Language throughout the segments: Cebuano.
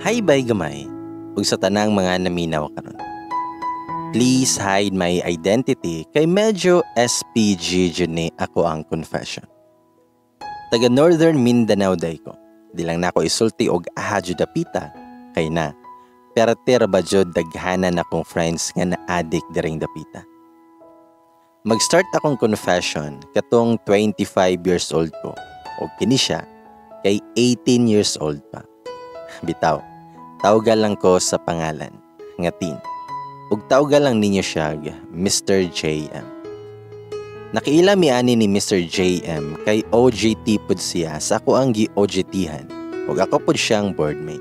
Hi bay gamay ug sa tanang mga naminaw karon. Please hide my identity kay medyo SPG jud ni ako ang confession. Taga Northern Mindanao day ko. Di lang nako isulti og aha jud dapita kay na. Perte ra ba jud daghanan akong friends nga na-addict diring dapita. Mag-start akong confession katong 25 years old ko og kini siya kay 18 years old pa. Bitaw, tawga lang ko sa pangalan nga Tin. Ug tawga lang ninyo siya Mr. JM. Nakiila mi ani ni Mr. JM kay OJT pud siya sa ako ang gi-OJT-han ug ako pud siyang boardmate.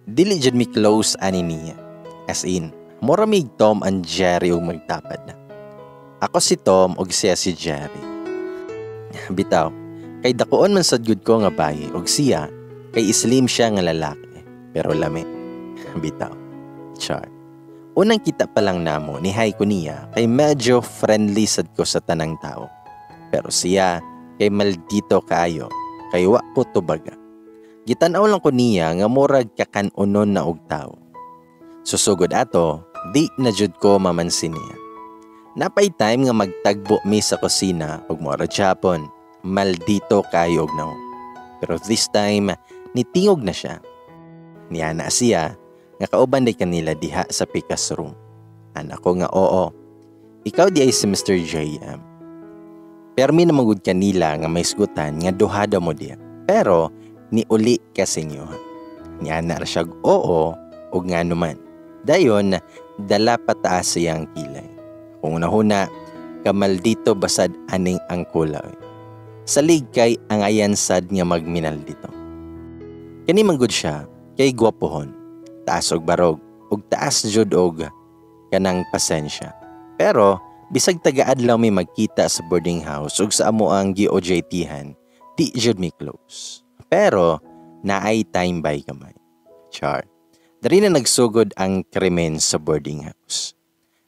Dili jud mi close ani niya. As in, mura mig Tom and Jerry ug magtapad na. Ako si Tom ug siya si Jerry. Bitaw, kay dakuon man sad gud ko nga bayi ug siya kay slim siya nga lalaki pero lami. Bitaw. Char. Unang kita pa lang namo ni hi ko niya kay medyo friendly sad ko sa tanang tao. Pero siya kay maldito kaayo kay wa ko tubaga. Gitan-aw lang ko niya nga murag kakanunon na og tao. Susugod ato, di na jud ko mamansin niya. Napay time nga magtagbo mi sa kusina ug mora Japon, maldito kaayo og nao. Pero this time, nitingog na siya. Niana siya nga kauban day kanila diha sa pikas room. Ana ko nga oo. Ikaw di ay si Mr. JM. Permi na magud kanila nga may sgutan nga duha daw mo diha. Pero niuli kasi niyo. Niana ra siya oo og nga naman. Dayon dala pataas siyang kilay. Kung unahuna, kamaldito basad aning ang kulay. Salig kay ang ayan sad nga magminal dito. Kani manggod siya kay gwapohon. Taas og barog ug taas jud og kanang pasensya. Pero bisag taga-adlaw mi magkita sa boarding house ug sa amo ang gi-OJT-han, di jud mi close. Pero naay time by gamay. Char. Dari na nagsugod ang krimen sa boarding house.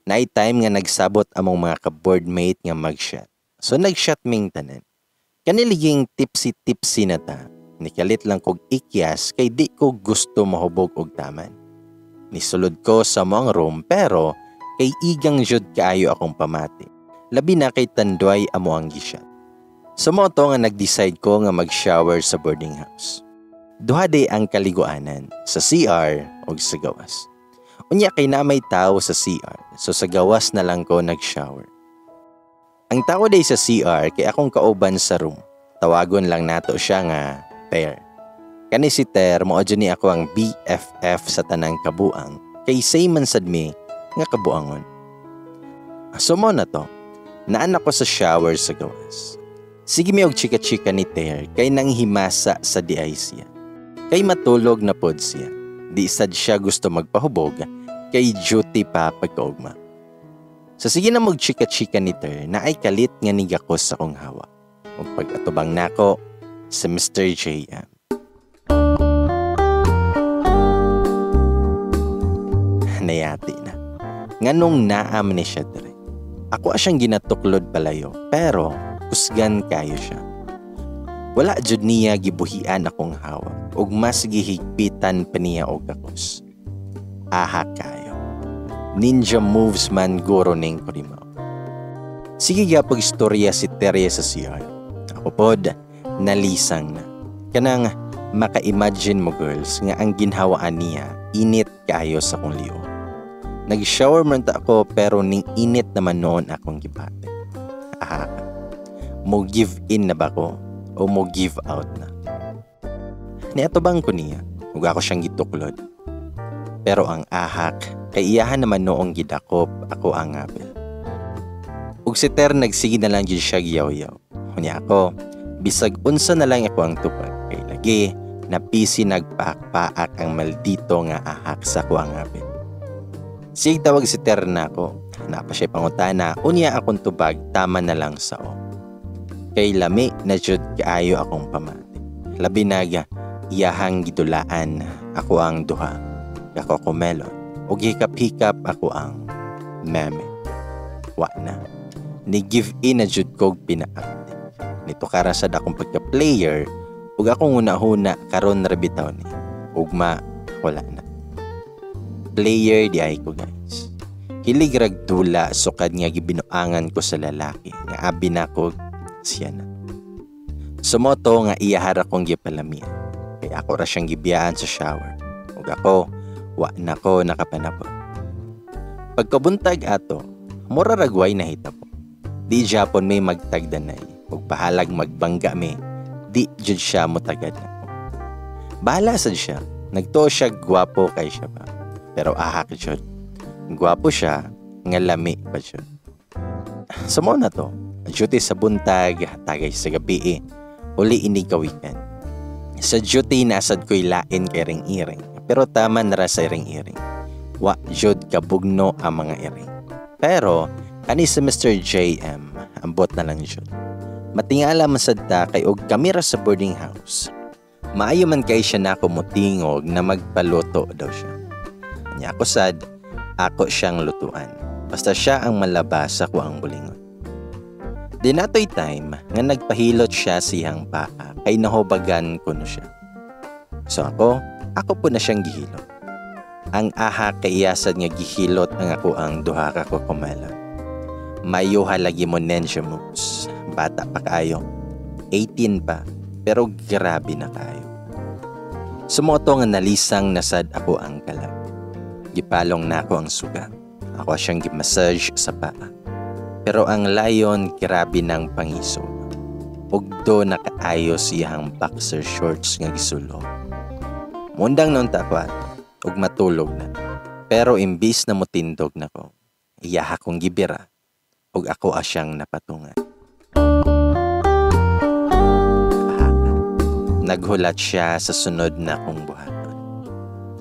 Naay time nga nagsabot among mga ka-boardmate nga mag-shot. So nag-shot ming tanan. Kaniliging tipsy-tipsy na ta. Nikalit lang kog ikyas kay di ko gusto mahubog og taman. Nisulod ko sa among room pero kay igang jud kaayo akong pamati. Labi na kay tanduay amo ang gishot. So mao to nga nag-decide ko nga mag-shower sa boarding house. Duha day ang kaliguanan, sa CR og sa gawas. Unya kay na may tao sa CR, so sa gawas na lang ko nag-shower. Ang tao day sa CR kay akong kauban sa room. Tawagon lang nato siya nga Ter. Kani si Ter mao jud ni ako ang BFF sa tanang kabuang kay same man sad mi nga kabuangon. So mo na to, naan ako sa shower sa gawas. Sige mi og chika-chika ni Ter kay nang himasa sa diay siya. Kay matulog na pod siya. Di sad siya gusto magpahubog kay duty pa pagkaugma. Sa sige na mag chika-chika ni Ter na ay kalit nga nigakos sa akong hawak. Ug pag-atubang nako si Mr. JM. Nayati na. Nganong naam ni siya dire. Ako siyang ginatuklod palayo pero kusgan kayo siya. Wala jud niya gibuhian akong hawak ug mas gihigpitan pa niya og kakos. Aha kayo. Ninja moves man guro ning kurimaw. Sige gyapon istorya si Terya sa CR. Ako pod, nalisang na. Kanang maka-imagine mo girls nga ang ginhawaan niya init kaayo sa akong liyo. Nag-shower man ta ako pero ning init naman noon akong gibate. Aha, mo give in na ba ko o mo give out na? Niatubang ko niya ug ako siyang gituklod. Pero ang ahak kay iyahan naman noong gidakop ako ang ngapil. Ug si Ter nagsige na lang gyud siya giyaw-yaw. Unya ako, bisag unsa na lang ako ang tupad kay lagi napisi nagpaak-paak ang maldito nga ahak sa ako ang ngapil. Sige tawag si Ter na ako, napa siya pangutana, unya akong tubag tama na lang sa o. Kay lami na jud kaayo akong pamati. Labi naga, iyahang gidulaan ako ang duha, kako kumelon, ug hikap-hikap ako ang meme. Wa na. Ni give in na jud kog pinaakti. Nito karon sad akong pagka-player ug akong una-huna karon ra bitaw ni. Ugma, wala na. Player di ay ko, guys. Hilig rag dula sukad nga gibinuangan ko sa lalaki nga abi na ko siya na. Sumoto nga iyahara kong gipalamian. Kaya ako ra siyang gibiyaan sa shower. Ug ako, wa na ko nakapanabot. Pagkabuntag ato, mura ragway na hitabo. Di Japon may magtagdanay, ug bahalag magbangga mi, di jud siya motagad nako. Bahala sad siya, nagtuo siya gwapo kay siya ba. Pero ahak jud. Gwapo siya, nga lami pa jud. So mao na to, duty sa buntag, tagay sa gabi, uli ini kawikan. Sa duty nasad ko'y lain kay ring-iring, pero tama na ra sa iring-iring. Wa jud kabugno ang mga iring. Pero kani sa Mr. JM, ambot na lang jud. Matingala man sad ta kay og kami ra sa boarding house. Maayo man kay siya nako motingog na magpaluto daw siya. Nya ako sad, ako siyang lutuan. Basta siya ang malabas sa ang bulingon. Di natoy time nga nagpahilot siya siyang paa kay nahubagan kuno siya. So ako, ako po na siyang gihilot. Ang aha kay iyasad nga gihilot ang ako ang duha ka kukumelon. Mayo lagi mo ninja moves. Bata pa kaayo. 18 pa, pero grabe na kaayo. Sumoto nga nalisang nasad ako ang kalag. Gipalong na ako ang suga. Ako siyang gimassage sa paa. Pero ang layon grabe ng pangisog. Ugdo nakaayos iyang boxer shorts nga gisulo. Mundang noon ta ako ato, ug matulog na. Pero imbis na mutindog nako, iyaha kong gibira ug ako asyang napatungan. Aha. Naghulat siya sa sunod na kong buhaton.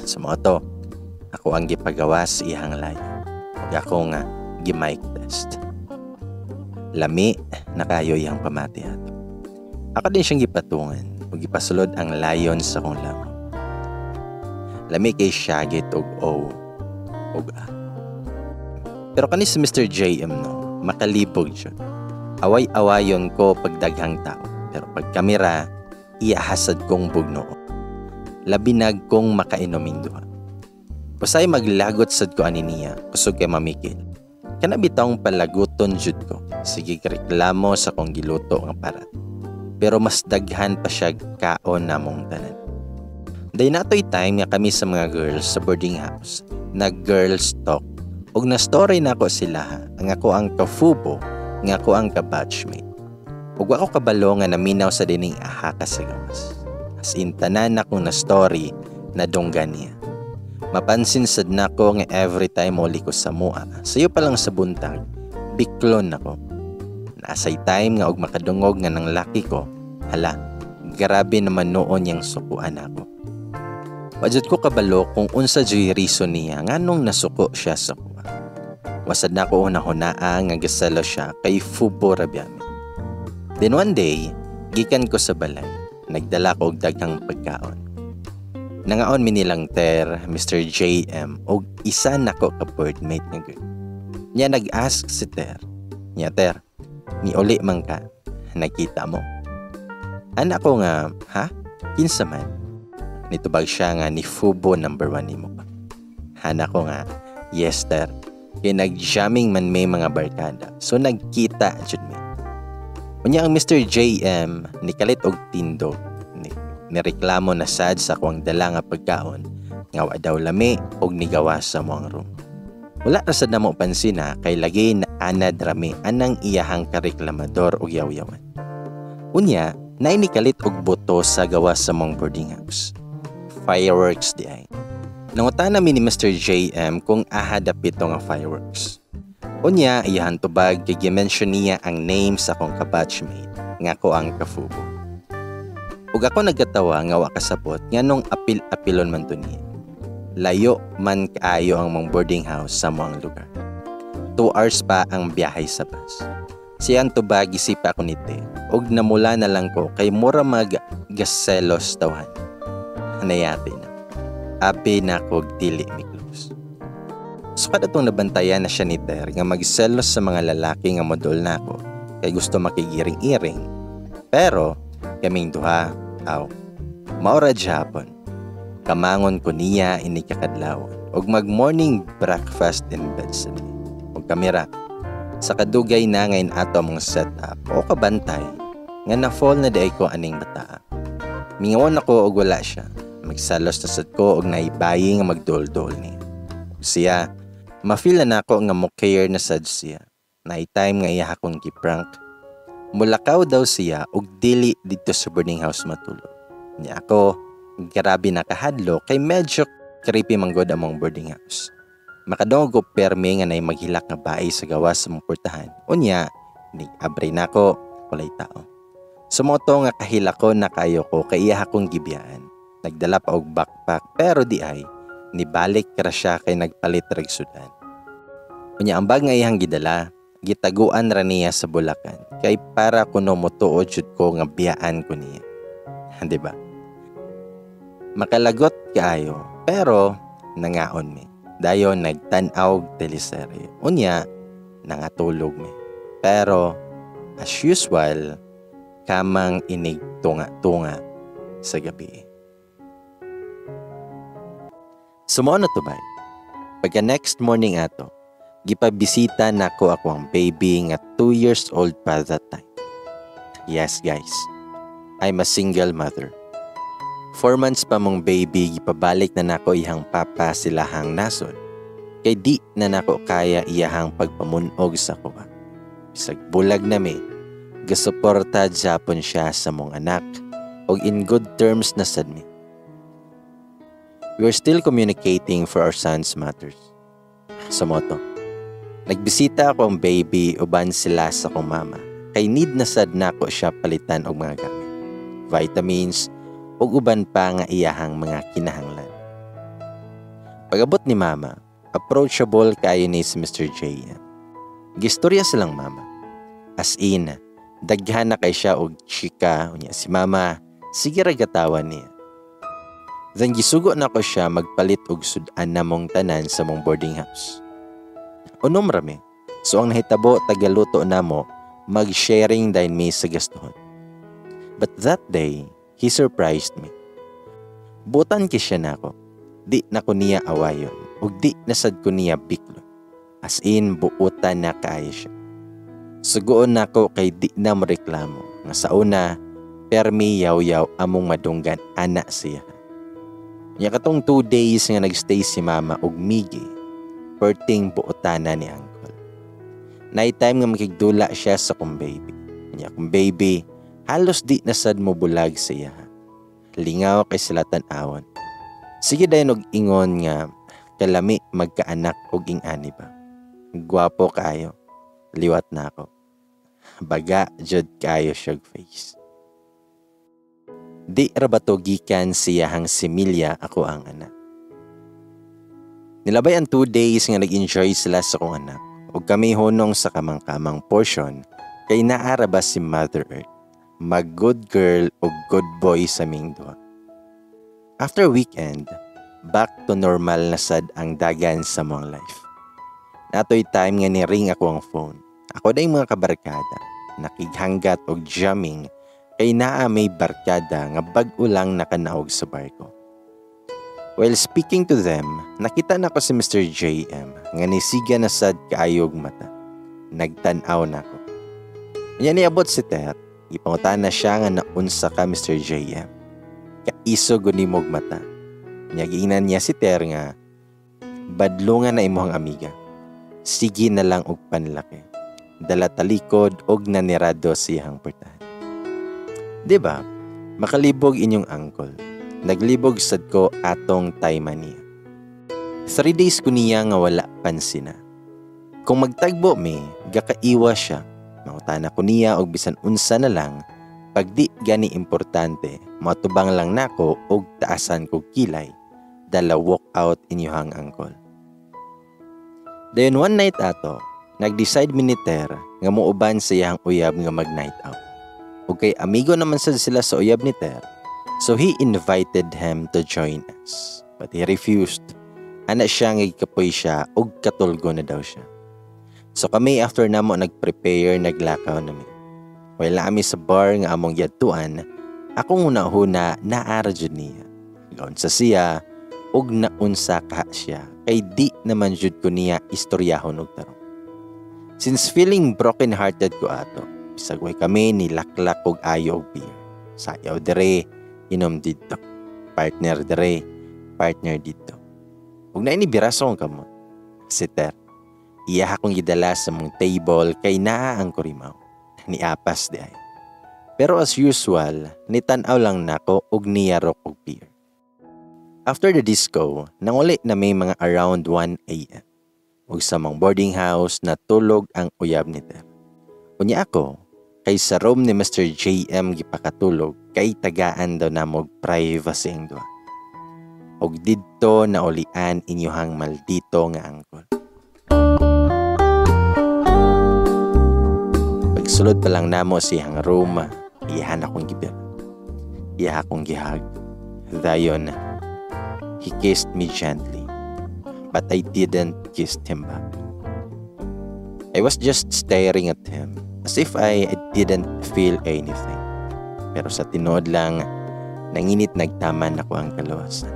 Sa mga to, ako ang gipagawa sa iyang layo. Ug ako nga gi-mic test. Lami na kayo iyang pamati ato. Ako din siyang gipatungan ug gipasulod ang layon sa kong lamok. Lami kay syagit og O ug A. Pero kani si Mr. JM no, makalibog jud. Away-awayon ko pag daghang tao, pero pag kamera, iyahasad kong bugno. Labinag kong makainoming duha. Pasay maglagot sad ko ani niya, kusog kay mamikil. Kana bitawng palaguton jud ko. Sige reklamo sa kong giluto nga parat. Pero mas daghan pa siya kaon namong tanan. Day natoy time nga kami sa mga girls sa boarding house, nag girls talk. Og na story nako sila ha, ang ako ang kafubo, nga ako ang ka-batchmate. Ug ako kabalo nga naminaw sa dining aha ka sa gawas. As in tanan akong na story na dunggan niya. Mapansin sad nako nga every time muli ko sa mua, sayo pa lang sa buntag, biklon nako. Naasay time nga og makadungog nga nang laki ko, hala, grabe naman noon yang sukuan ako. Wajud ko kabalo kung unsa juy reason niya nganong nasuko siya sa kuha. Wasad na ko una-hunaa nga gaselo siya kay fubo ra biyami. Then one day, gikan ko sa balay, nagdala ko og daghang pagkaon. Nangaon mi nilang Ter, Mr. JM, og isa nako ka boardmate nga girl. Nya nag-ask si Ter. Nya, "Ter, miuli man ka, nakita mo?" Ana ko nga, "Ha? Kinsa man?" Nitubag siya nga ni Fubo number 1 nimo pa. Hana ko nga, "Yes, Ter. Kay nag-jamming man may mga barkada. So nagkita jud mi." Unya ang Mr. JM nikalit og tindog. Nireklamo na sad sa kuang dala nga pagkaon nga wa daw lami og nigawas sa among room. Wala ra sad namo pansin ha, kay lagi na anad rami anang iyahang kareklamador og yaw-yawan. Unya, naay nikalit og buto sa gawas sa among boarding house. Fireworks di ay. Nangutana mi ni Mr. JM kung aha dapit nga fireworks. Unya, iyahan tubag kay gi-mention niya ang name sa akong kabatchmate nga ako ang kafubo. Ug ako nagkatawa nga wa kasabot nganong apil-apilon man to niya. Layo man kaayo ang mong boarding house sa among lugar. 2 hours pa ang biyahe sa bus. Siyan tubag gisipa ako nite ug namula na lang ko kay mura mag gaselos tawhan. Hanayati na. Abi na ko dili mi close. So kada tong nabantayan na siya ni Ter nga magselos sa mga lalaki nga modol nako kay gusto makigiring-iring. Pero kaming duha, aw, maora Japon. Kamangon ko niya ini kakadlawon ug mag morning breakfast in bed sa ni. Ug kamera sa kadugay na ngayon ato among setup o kabantay nga na-fall na di ko aning bata. Mingawon ako og wala siya. Magsalos na sad ko og naibayi nga magdol-dol niya. Ug siya, ma-feel na nako nga mo care na sad siya. Naay time nga iya akong gi-prank. Mulakaw daw siya og dili dito sa boarding house matulog. Niya ako, grabe nakahadlo kay medyo creepy manggod among boarding house. Makadungog ko perme nga nay maghilak nga bae sa gawas sa mong portahan. Unya, nig-abre nako, walay tao. Sumoto nga kahilak ko na kayo ko kay iya akong gibiyaan. Nagdala pa og backpack pero di ay nibalik ra siya kay nagpalit rag sudan. Unya ang bag nga iyang gidala, gitaguan ra niya sa bulakan kay para kuno motuod jud ko nga biyaan ko niya. Di ba? Makalagot kaayo pero nangaon mi. Dayon nagtan-aw og teleserye. Unya nangatulog mi. Pero as usual, kamang inig tunga-tunga sa gabi. Sumo na to bay. Pagka next morning ato, gipabisita nako ako ang baby nga 2 years old pa that time. Yes guys, I'm a single mother. 4 months pa mong baby, gipabalik na nako iyang papa silahang nasod. Kay di na nako kaya iyahang pagpamunog sa kuha. Bisag bulag na mi, gasuporta japon siya sa mong anak og in good terms na sad mi. We are still communicating for our son's matters. Sa moto, nagbisita ako ang baby uban sila sa kong mama. Kay need na sad nako siya palitan og mga gamit, vitamins, ug uban pa nga iyahang mga kinahanglan. Pag-abot ni mama, approachable kayo ni si Mr. J. Gistorya silang mama. As in, daghan na kay siya og chika, unya si mama, sige ra gatawan niya. Then gisugo na ko siya magpalit og sud-an namong tanan sa mong boarding house. Unom rami. So ang nahitabo, tagaluto namo, mag-sharing din mi sa gastuhon. But that day, he surprised me. Butan ki siya nako. Di na ko niya awayon ug di na sad ko niya biklon. As in, buutan na kaayo siya. Sugoon nako kay di na mo reklamo nga sa una, permi yaw-yaw among madunggan ana siya. Nya katong 2 days nga nagstay si mama og migi, perting buotana ni uncle. Night time nga makigdula siya sa kong baby. Nya akong baby, halos di na sad mo bulag siya. Lingaw kay sila tan-awon. Sige dayon og ingon nga kalami magkaanak og ing-ani ba. Gwapo kaayo. Liwat na ako. Baga jud kaayo siyag face. Di ra ba to gikan siyahang similya ako ang anak. Nilabay ang 2 days nga nag-enjoy sila sa kong anak ug kami hunong sa kamang-kamang portion kay naara ba si Mother Earth. Mag good girl o good boy sa ming duha. After weekend, back to normal na sad ang dagan sa mong life. Natoy time nga ni ring ako ang phone. Ako na yung mga kabarkada, nakighanggat og jamming kay naa may barkada nga bag-o lang nakanaog sa barko. While speaking to them, nakita na ko si Mr. JM nga nisiga na sad kaayog mata. Nagtan-aw na ko. Nya niabot si Ter, ipangutan na siya nga naunsa ka, Mr. JM. Kaiso gunimog mata. Nya giingnan niya si Ter nga badlongan na imong amiga. Sige na lang og panlaki. Dala talikod og nanirado siyang portahan. Di ba? Makalibog inyong uncle. Naglibog sad ko atong time niya. 3 days ko niya nga wala pansina. Kung magtagbo mi, gakaiwa siya. Mangutana ko niya og bisan unsa na lang, pag di gani importante, matubang lang nako og taasan kog kilay. Dala walk out inyuhang uncle. Dayon one night ato, nag-decide mi ni Ter nga muuban sa iyang uyab nga mag night out. Ug kay amigo naman sad sila sa uyab ni Ter, so he invited him to join us. But he refused. Ana siya nga gikapoy siya ug katulgo na daw siya. So kami after namo nag-prepare, naglakaw nami. While na ami sa bar nga among giadtuan, akong una-huna naara jud niya. Gaunsa siya ug naunsa ka siya kay di naman jud ko niya istoryahon og tarong. Since feeling broken hearted ko ato, bisag way kami ni laklak og ayo og beer. Sayaw dire, inom didto. Partner dire, partner didto. Ug naay nibira sa akong kamot. Si Ter. Iya akong gidala sa among table kay naa ang kurimaw. Niapas diay. Pero as usual, nitan-aw lang nako og niyarok og beer. After the disco, nanguli na may mga around 1 a.m. Ug sa among boarding house natulog ang uyab ni Ter. Unya ako, kay sa room ni Mr. JM gipakatulog kay tagaan daw namog privacy ang duha. Og didto naulian inyohang maldito nga angkol. Pagsulod pa lang namo sa iyang room, iyahan akong gibir. Iya akong gihag. Dayon, he kissed me gently, but I didn't kiss him back. I was just staring at him as if I didn't feel anything. Pero sa tinuod lang, nanginit nagtaman ako ang kaluwasan.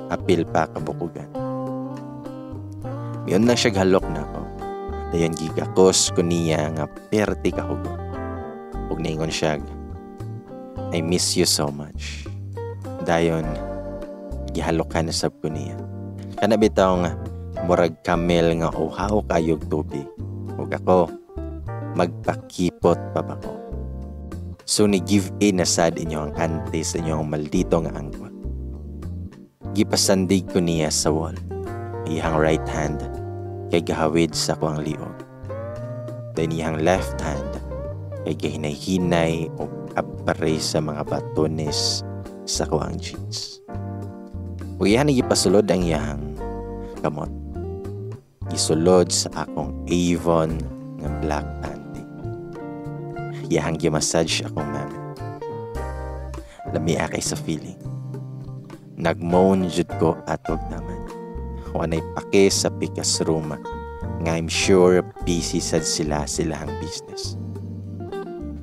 Apil pa kabukugan. Miun lang siya halok na ako. Dayon gigakos ko niya nga perti kahugot. Ug niingon siya, "I miss you so much." Dayon, gihalokan na sab ko niya. Kana bitawng murag camel nga uhaw kayog tubig. Ug ako, magpakipot pa ba ko? So ni give in na sad inyo ang auntie sa inyong maldito nga angkol. Gipasandig ko niya sa wall. Iyang right hand kay gahawid sa kuang liog. Then iyang left hand kay gahinay-hinay og abare sa mga batones sa kuang jeans. Ug iyang gipasulod ang iyang kamot. Gisulod sa akong Avon nga black panty. Iyang gimassage akong mami. Lamia kay sa feeling. Nagmoan jud ko atog naman. Wanay pake sa pikas room nga I'm sure busy sad sila silahang business.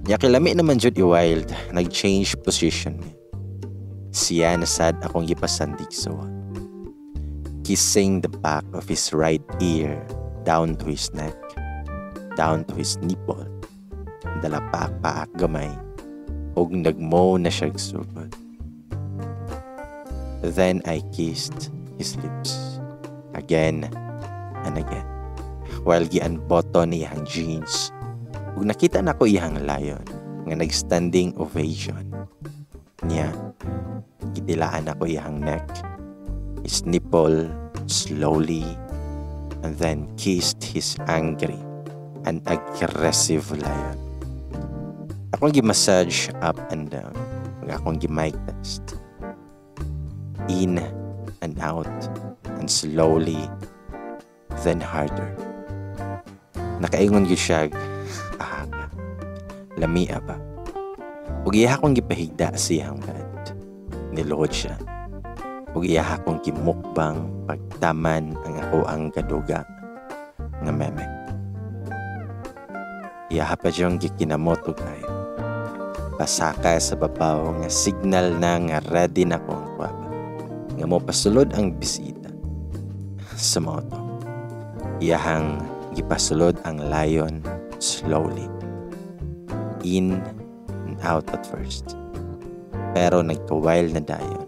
Nya kilami naman jud i-wild, nag-change position mi. Siya na sad akong gipasandig sa wall. Kissing the back of his right ear down to his neck, down to his nipple, dalapak-paak gamay, ug nagmo na siya sugod. Then I kissed his lips again and again while gi-unbutton iyang jeans ug nakita nako iyang lion nga nag-standing ovation. Niya, gitilaan ako iyang neck, his nipple slowly, and then kissed his angry and aggressive lion. Akong gi-massage up and down. Ug akong gi-mic test. In and out, and slowly, then harder. Nakaingon gyud siya, "Aha, lamia ba?" Ug iya akong gipahigda sa iyang bed. Niluhod siya. Ug iya akong gimukbang pagtaman ang ako ang gaduga nga meme. Iya pa diyong gikinamot og ayo. Pasaka sa babaw nga signal na nga ready na ko ang kwaba. Nga mo pasulod ang bisita. Sa moto. Iyahang gipasulod ang lion slowly. In and out at first. Pero nagka-wild na dayon.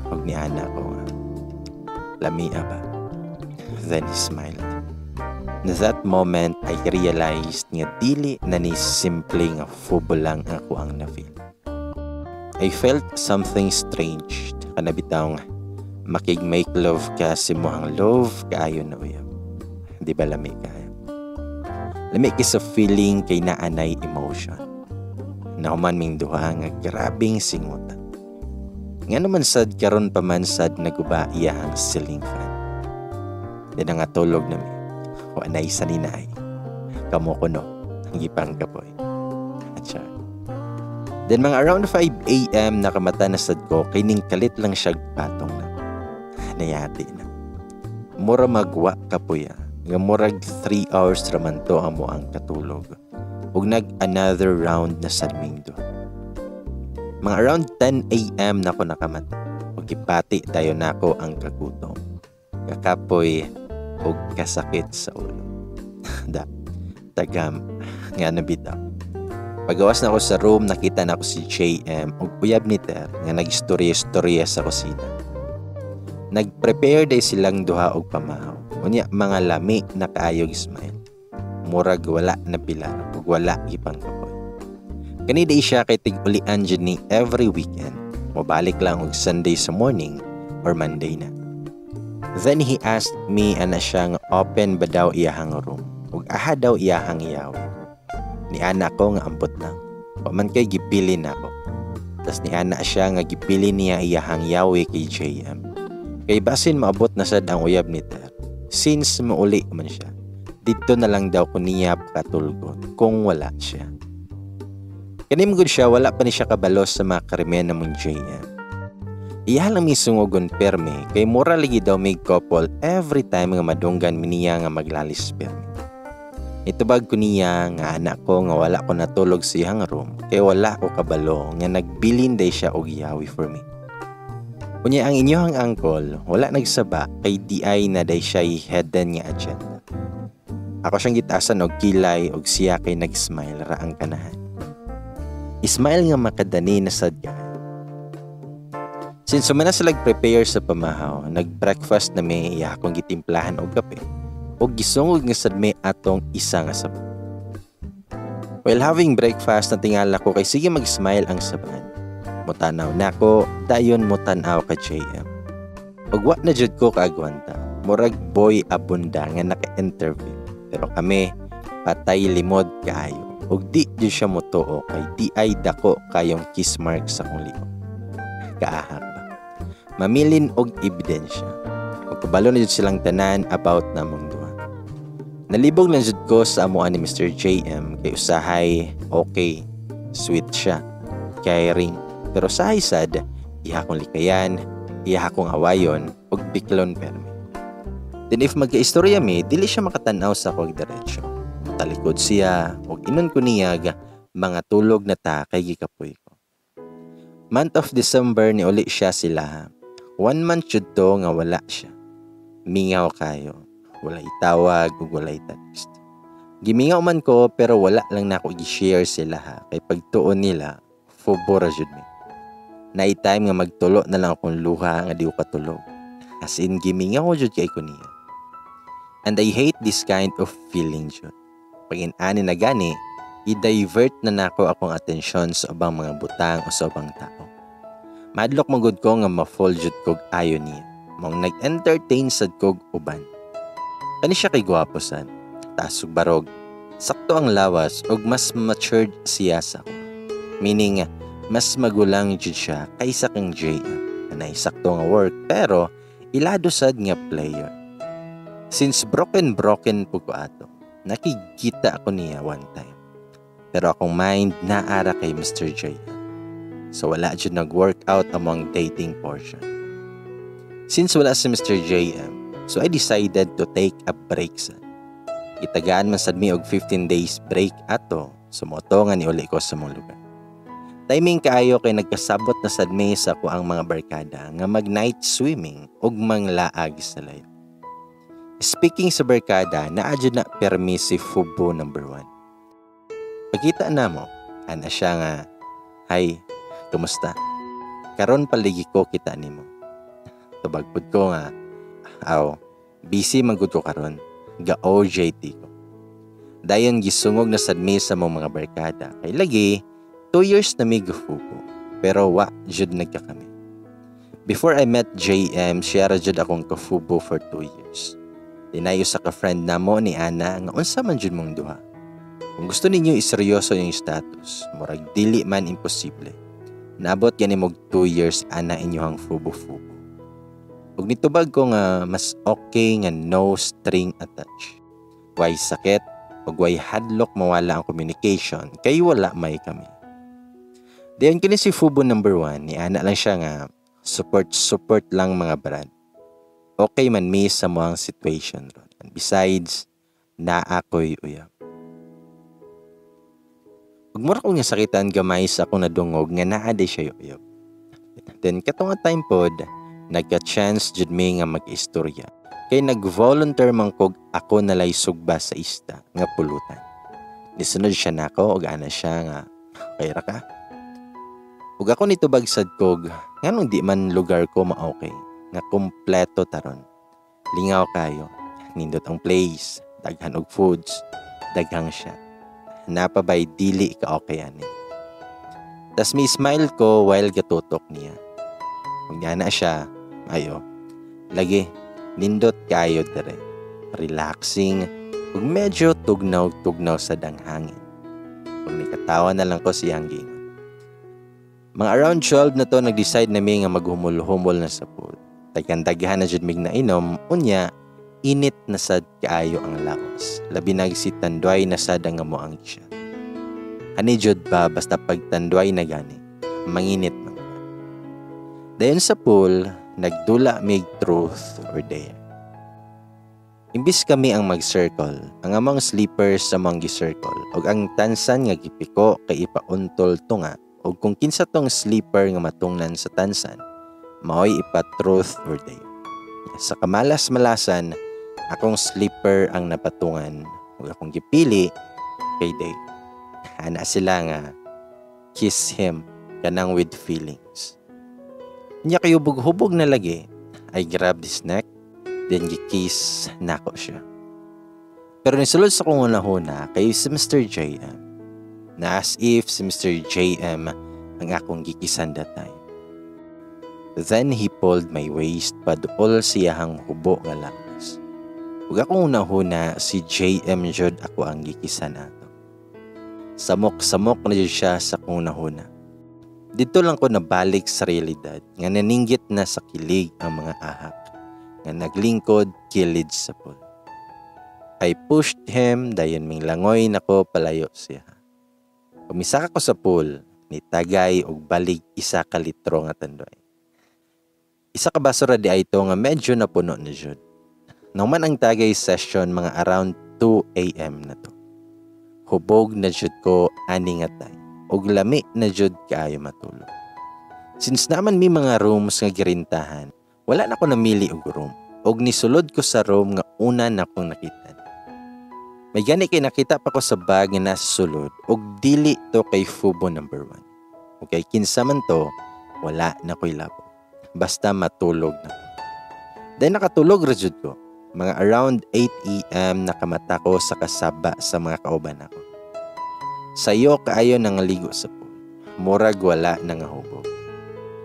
Ug niana ko nga, "Lamia ba?" Then he smiled. Na that moment, I realized nga dili na ni simple nga fubo lang ako ang na-feel. I felt something strange. Kana bitawng makig-make love ka sa imuhang love kaayo na uyab. Di ba lami kaayo? Lami kay sa feeling kay naanay emotion. Nahuman ming duha nga grabing singutan. Nga naman sad karon pa man sad naguba iyahang ceiling fan. Di na nga tulog na mi. Wa na isa ni naay. Kamo ko no, ang gipang kapoy. Atcha. Then mga around 5 a.m. nakamata na sad ko kay ning kalit lang siya patong na. Nayati na. Mura magwa kapoy ah. Nga murag 3 hours raman to amo ang katulog. Ug nag another round na sad ming duha. Mga around 10 a.m. na ko nakamata. Ug Gibati dayon nako ang kagutom, kakapoy ug kasakit sa ulo. Da, tagam nga nabitaw. Pagawas na ako sa room, nakita na ako si JM ug uyab ni Ter nga nagistorya-istorya sa kusina. Nag-prepare day silang duha og pamahaw. Unya mga lami na kaayog smile. Murag wala na bilar ug wala gipangkapoy. Kani day siya kay tig-ulian jud ni every weekend. Mobalik lang og Sunday sa morning or Monday na. Then he asked me, ana siya, nga open ba daw iyahang room ug aha daw iyahang yawi. Niana ko nga ambot lang. Wa man kay gipili nako. Tas niana siya nga gipili niya iyahang yawi kay JM. Kay basin maabot na sad ang uyab ni Ter. Since mauli man siya, didto na lang daw ko niya pakatulgon kung wala siya. Kani man gud siya, wala pa ni siya kabalo sa mga krimen namong JM. Iya lang mi sungogon perme kay mura lagi daw may couple every time nga madunggan mi niya nga maglalis perme. Itubag ko niya nga anak ko nga wala ko natulog sa iyang room kay wala ko kabalo nga nagbilin day siya og yawi for me. Unya ang inyong uncle wala nagsaba kay di ay na day siya hidden nga agenda. Ako siyang gitaasan og kilay og siya kay nag-smile ra ang kanahan. Smile nga makadani na sad kaayo. Since sumana sila prepare sa pamahaw, nag-breakfast na may iya akong gitimplahan og kape og gisungog nga sad may atong isa nga saban. While having breakfast, natingala ko kay sige mag-smile ang saban. Mutanaw nako, dayon mutanaw ka JM. Ug wa na jud ko kaagwanta. Murag Boy Abunda nga naka-interview. Pero kami patay limod kaayo. Ug di jud siya motuo kay di ay dako kayong kiss mark sa akong liog. Kaahak ba? Mamilin og ebidensya. Ug kabalo na jud silang tanan about namong duha. Nalibog lang jud ko sa amuan ni Mr. JM kay usahay okay, sweet siya, caring, pero usahay sad, iha kong likayan, iha kong awayon, ug biklon permi. Then if magkaistorya mi, dili siya makatanaw sa akong diretso. Talikod siya, ug inon ko niya ga, mga tulog na ta kay gikapoy ko. Month of December ni uli siya sila. 1 month jud to nga wala siya. Mingaw kayo. Walay tawag ug walay text. Gimingaw man ko pero wala lang nako gi-share sila ha kay pagtuon nila fubo ra jud mi. Naay time nga magtulo na lang akong luha nga di ko katulog. As in gimingaw jud kay ko niya. And I hate this kind of feeling jud. Pag inani na gani, i-divert na nako akong atensyon sa ubang mga butang o sa ubang tao. Madlok magud ko nga ma-fall jud kog ayo niya. Mong nag-entertain sad kog uban. Kani siya kay gwapo sad. Taas ug barog. Sakto ang lawas ug mas matured siya sa ako. Meaning, mas magulang jud siya kaysa kang JM. Anay sakto nga work pero ilado sad nga player. Since broken broken po ko ato, nakikita ako niya one time. Pero akong mind naara kay Mr. JM. So wala jud nag-work out among dating portion. Since wala si Mr. JM, so I decided to take a break sad. Gitagaan man sad mi og 15 days break ato, so moto nga niuli ko sa mong lugar. Timing kaayo kay nagkasabot na sad mi sa ko ang mga barkada nga mag night swimming ug manglaag sa layo. Speaking sa barkada, naa jud na permi si Fubo number 1. Pagkita na mo, ana siya nga, "Hi, kumusta? Karon paligi ko kita nimo." Tubag pud ko nga, "Aw, busy man gud ko karon, ga OJT ko." Dayon gisungog na sad mi sa mong mga barkada. Kay lagi, 2 years na mi gafubo, pero wa jud nagkakami. Before I met JM, siya ra jud akong kafubo for 2 years. Dinayo sa ka-friend namo ni Ana nga unsa man jud mong duha. Kung gusto ninyo iseryoso yung status, murag dili man imposible. Naabot gani mog 2 years ana inyohang fubo-fubo. Ug nitubag ko nga mas okay nga no string attached. Way sakit ug way hadlok mawala ang communication kay wala may kami. Dayon kini si Fubo number 1 ni ana lang siya nga support support lang mga brad. Okay man mi sa moang situation ron. And besides, naa ko'y uyab. Ug mura ko nga sakitan gamay sa akong nadungog nga naa day siya uyab. Then katong nga time pod, Nagka-chance jud mi nga mag-istorya. Kay nag-volunteer man kog ako nalay sugba sa isda nga pulutan. Nisunod siya nako og ana siya nga, "Kay ra ka?" Ug ako nitubag sad kog, nganong di man lugar ko ma-okay, nga kumpleto taron. Lingaw kayo, nindot ang place, daghan og foods, daghang siya. Napabay dili ka okay ani. Tas mi smile ko while gatutok niya. Ug na siya, ayo. Lagi, nindot kayo dire. Relaxing, ug medyo tugnaw-tugnaw sa danghangin. Ug nikatawa na lang ko siyang gingon. Mga around 12 na to nag-decide nami nga maghumol-humol na sa pool. Daghan-daghan na jud mig nainom, unya init na sad kaayo ang lawas. Labi nag si Tanduay na sad ang amo ang siya. Ani jud ba basta pag Tanduay na gani, manginit man ka. Dayon sa pool, nagdula mig truth or dare. Imbis kami ang mag-circle, ang among sleepers sa among gi-circle ug ang tansan nga gipiko kay ipauntol tunga ug kung kinsa tong sleeper nga matungnan sa tansan, maoy ipa-truth or dare. Sa kamalas-malasan, akong sleeper ang napatungan ug akong gipili kay Dave. Ana sila nga kiss him kanang with feelings. Nya kayo hubog na lagi, I grabbed his neck, then gi-kiss nako siya. Pero nisulod sa kong una-huna kay si Mr. JM, na as if si Mr. JM ang akong gikisan that time. Then he pulled my waist paduol siyahang hubo nga lawas. Ug akong una-huna si JM jud ako ang gikisan nato. Samok-samok na jud siya sa akong nahuna. Dito lang ko nabalik sa realidad nga naninggit na sa kilig ang mga ahak nga naglingkod kilid sa pool. I pushed him dayon ming langoy nako palayo siya. Kumisaka ko sa pool, ni tagay og balig 1 ka litro nga Tanduay. 1 ka baso ra di ay ito nga medyo napuno na jud. Nahuman ang tagay session mga around 2 a.m. na to. Hubog na jud ko ani nga time ug lami na jud kaayo matulog. Since naman mi mga rooms nga girintahan, wala na ko namili og room ug nisulod ko sa room nga una na kong nakita. May gani kay nakita pa ko sa bag nga nasa sulod ug dili to kay Fubo number 1. Okay, kinsa man to, wala na ko'y labo. Basta matulog na ko. Then nakatulog ra jud ko. Mga around 8 a.m. nakamata ko sa kasaba sa mga kauban ako. Sayo kaayo nangaligo sa pool. Murag wala na nga hubog.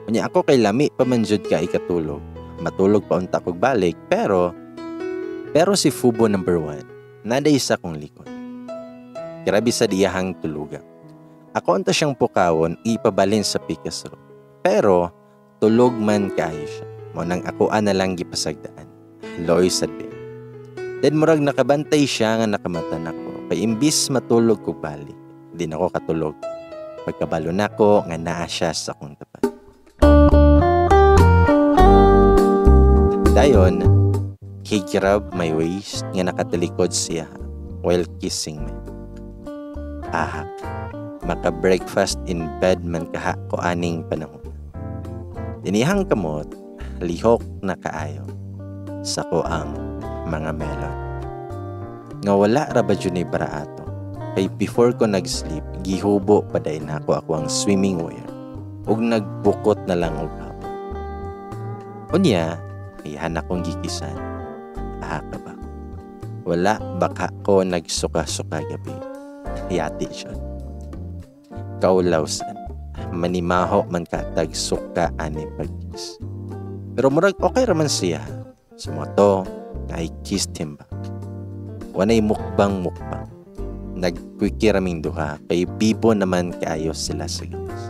Unya ako kay lami pa man jud ka ikatulog. Matulog pa unta kog balik pero si Fubo number 1 naday sa kong likod. Grabe sa diyahang tuluga. Ako unta siyang pukawon ipabalin sa pikas room. Pero tulog man kaayo siya. Mo nang ako na lang gipasagdaan. Loy sad be. Then murag nakabantay siya nga nakamata nako. Kay imbis matulog ko balik, di na ko katulog. Pagkabalo nako nga naa siya sa akong tapat. Dayon, he grabbed my waist nga nakatalikod siya while kissing me. Ahak, maka-breakfast in bed man kaha ko aning panahon. Dinihang kamot, lihok na kaayo sa ko ang mga melon. Nga wala ra ba jud ni bara ato. Kay before ko nag-sleep, gihubo pa dayon nako ako ang swimming wear ug nagbukot na lang og hapon. Unya, iyan akong gikisan. Ah, ka ba? Wala baka ko nagsuka-suka gabi. Yati siya. Kaulawsan. Manimaho man katag suka ani pagkiss. Pero murag okay raman siya. Sumoto, I kissed him back. Wanay mukbang mukbang. Nagkwiki raming duha kay bibo naman kaayo sila sa gawas.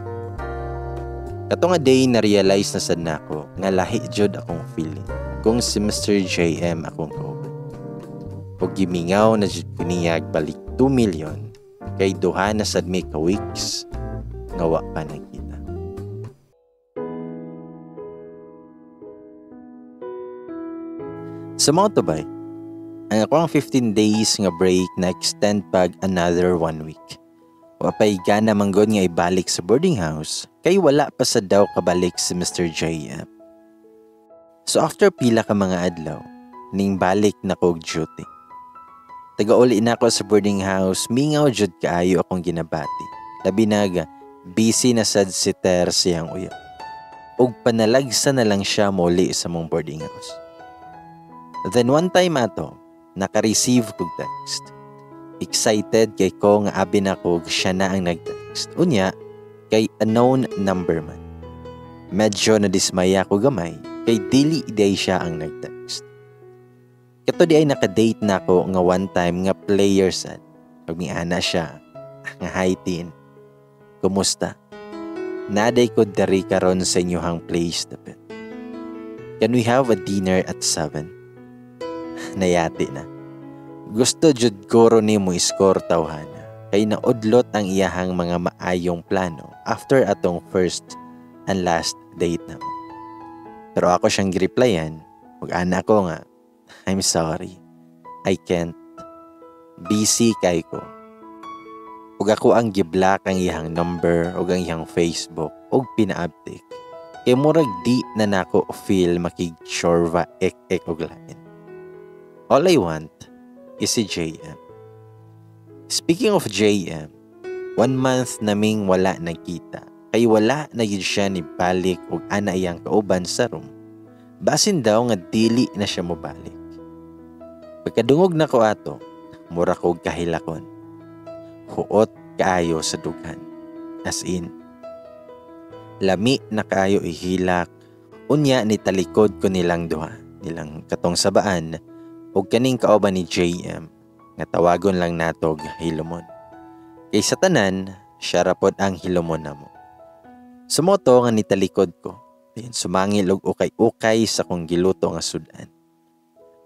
Kato nga day na-realize na sad nako nga lahi jud akong feeling kung si Mr. JM akong kauban. Ug gimingaw na jud ko niyag balik 2 million kay duha na sad mi ka weeks nga wa pa nagkita. Sa mga tubay, ang ako ang 15 days nga break na extend pag another 1 week. Wa pa'y gana manggod nga ibalik sa boarding house kay wala pa sa daw kabalik si Mr. JM. So after pila ka mga adlaw, ning balik na kog duty. Taga-uli na ako sa boarding house, mingaw jud kaayo akong ginabati. Labi nag busy na sad si Ter siyang uyab. Ug panalagsa na lang siya muli sa mong boarding house. Then one time ato, naka-receive kog text. Excited kay ko nga abi na ko siya na ang nag-text. Unya, kay unknown number man. Medyo nadismaya ko gamay kay dili day siya ang nag-text. Kato di ay naka-date na ako nga one time nga player sad. Pag miana siya, nga, "Hi Tin. Kumusta? Naday ko diri karon sa inyuhang place dapit. Can we have a dinner at 7?" Nayati na. Gusto jud guro ni mo score tawhana. Kay naudlot ang iyahang mga maayong plano after atong first and last date na mo. Pero ako siyang gireplyan, ug ana ko nga, "I'm sorry, I can't. Busy kay ko." Ug ako ang giblock ang iyang number ug ang iyang Facebook ug pinaabtik. Kay murag di na nako feel makig-chorva ek-ek og lain. All I want is si JM. Speaking of JM, one month naming wala nagkita kay wala na gyud siya ni balik og ana iyang kauban sa room. Basin daw nga dili na siya mobalik. Pagkadungog nako ato, mura kog kahilakon. Huot kaayo sa dughan. As in, lami na kaayo ihilak. Unya ni talikod ko nilang duha, nilang katong sabaan ug kaning kauban ni JM nga tawagon lang natog Hilomon. Kay sa tanan, siya ra pod ang hilomon namo. Sumoto nga nitalikod ko. Dayon sumangil og ukay-ukay sa kong giluto nga sudan.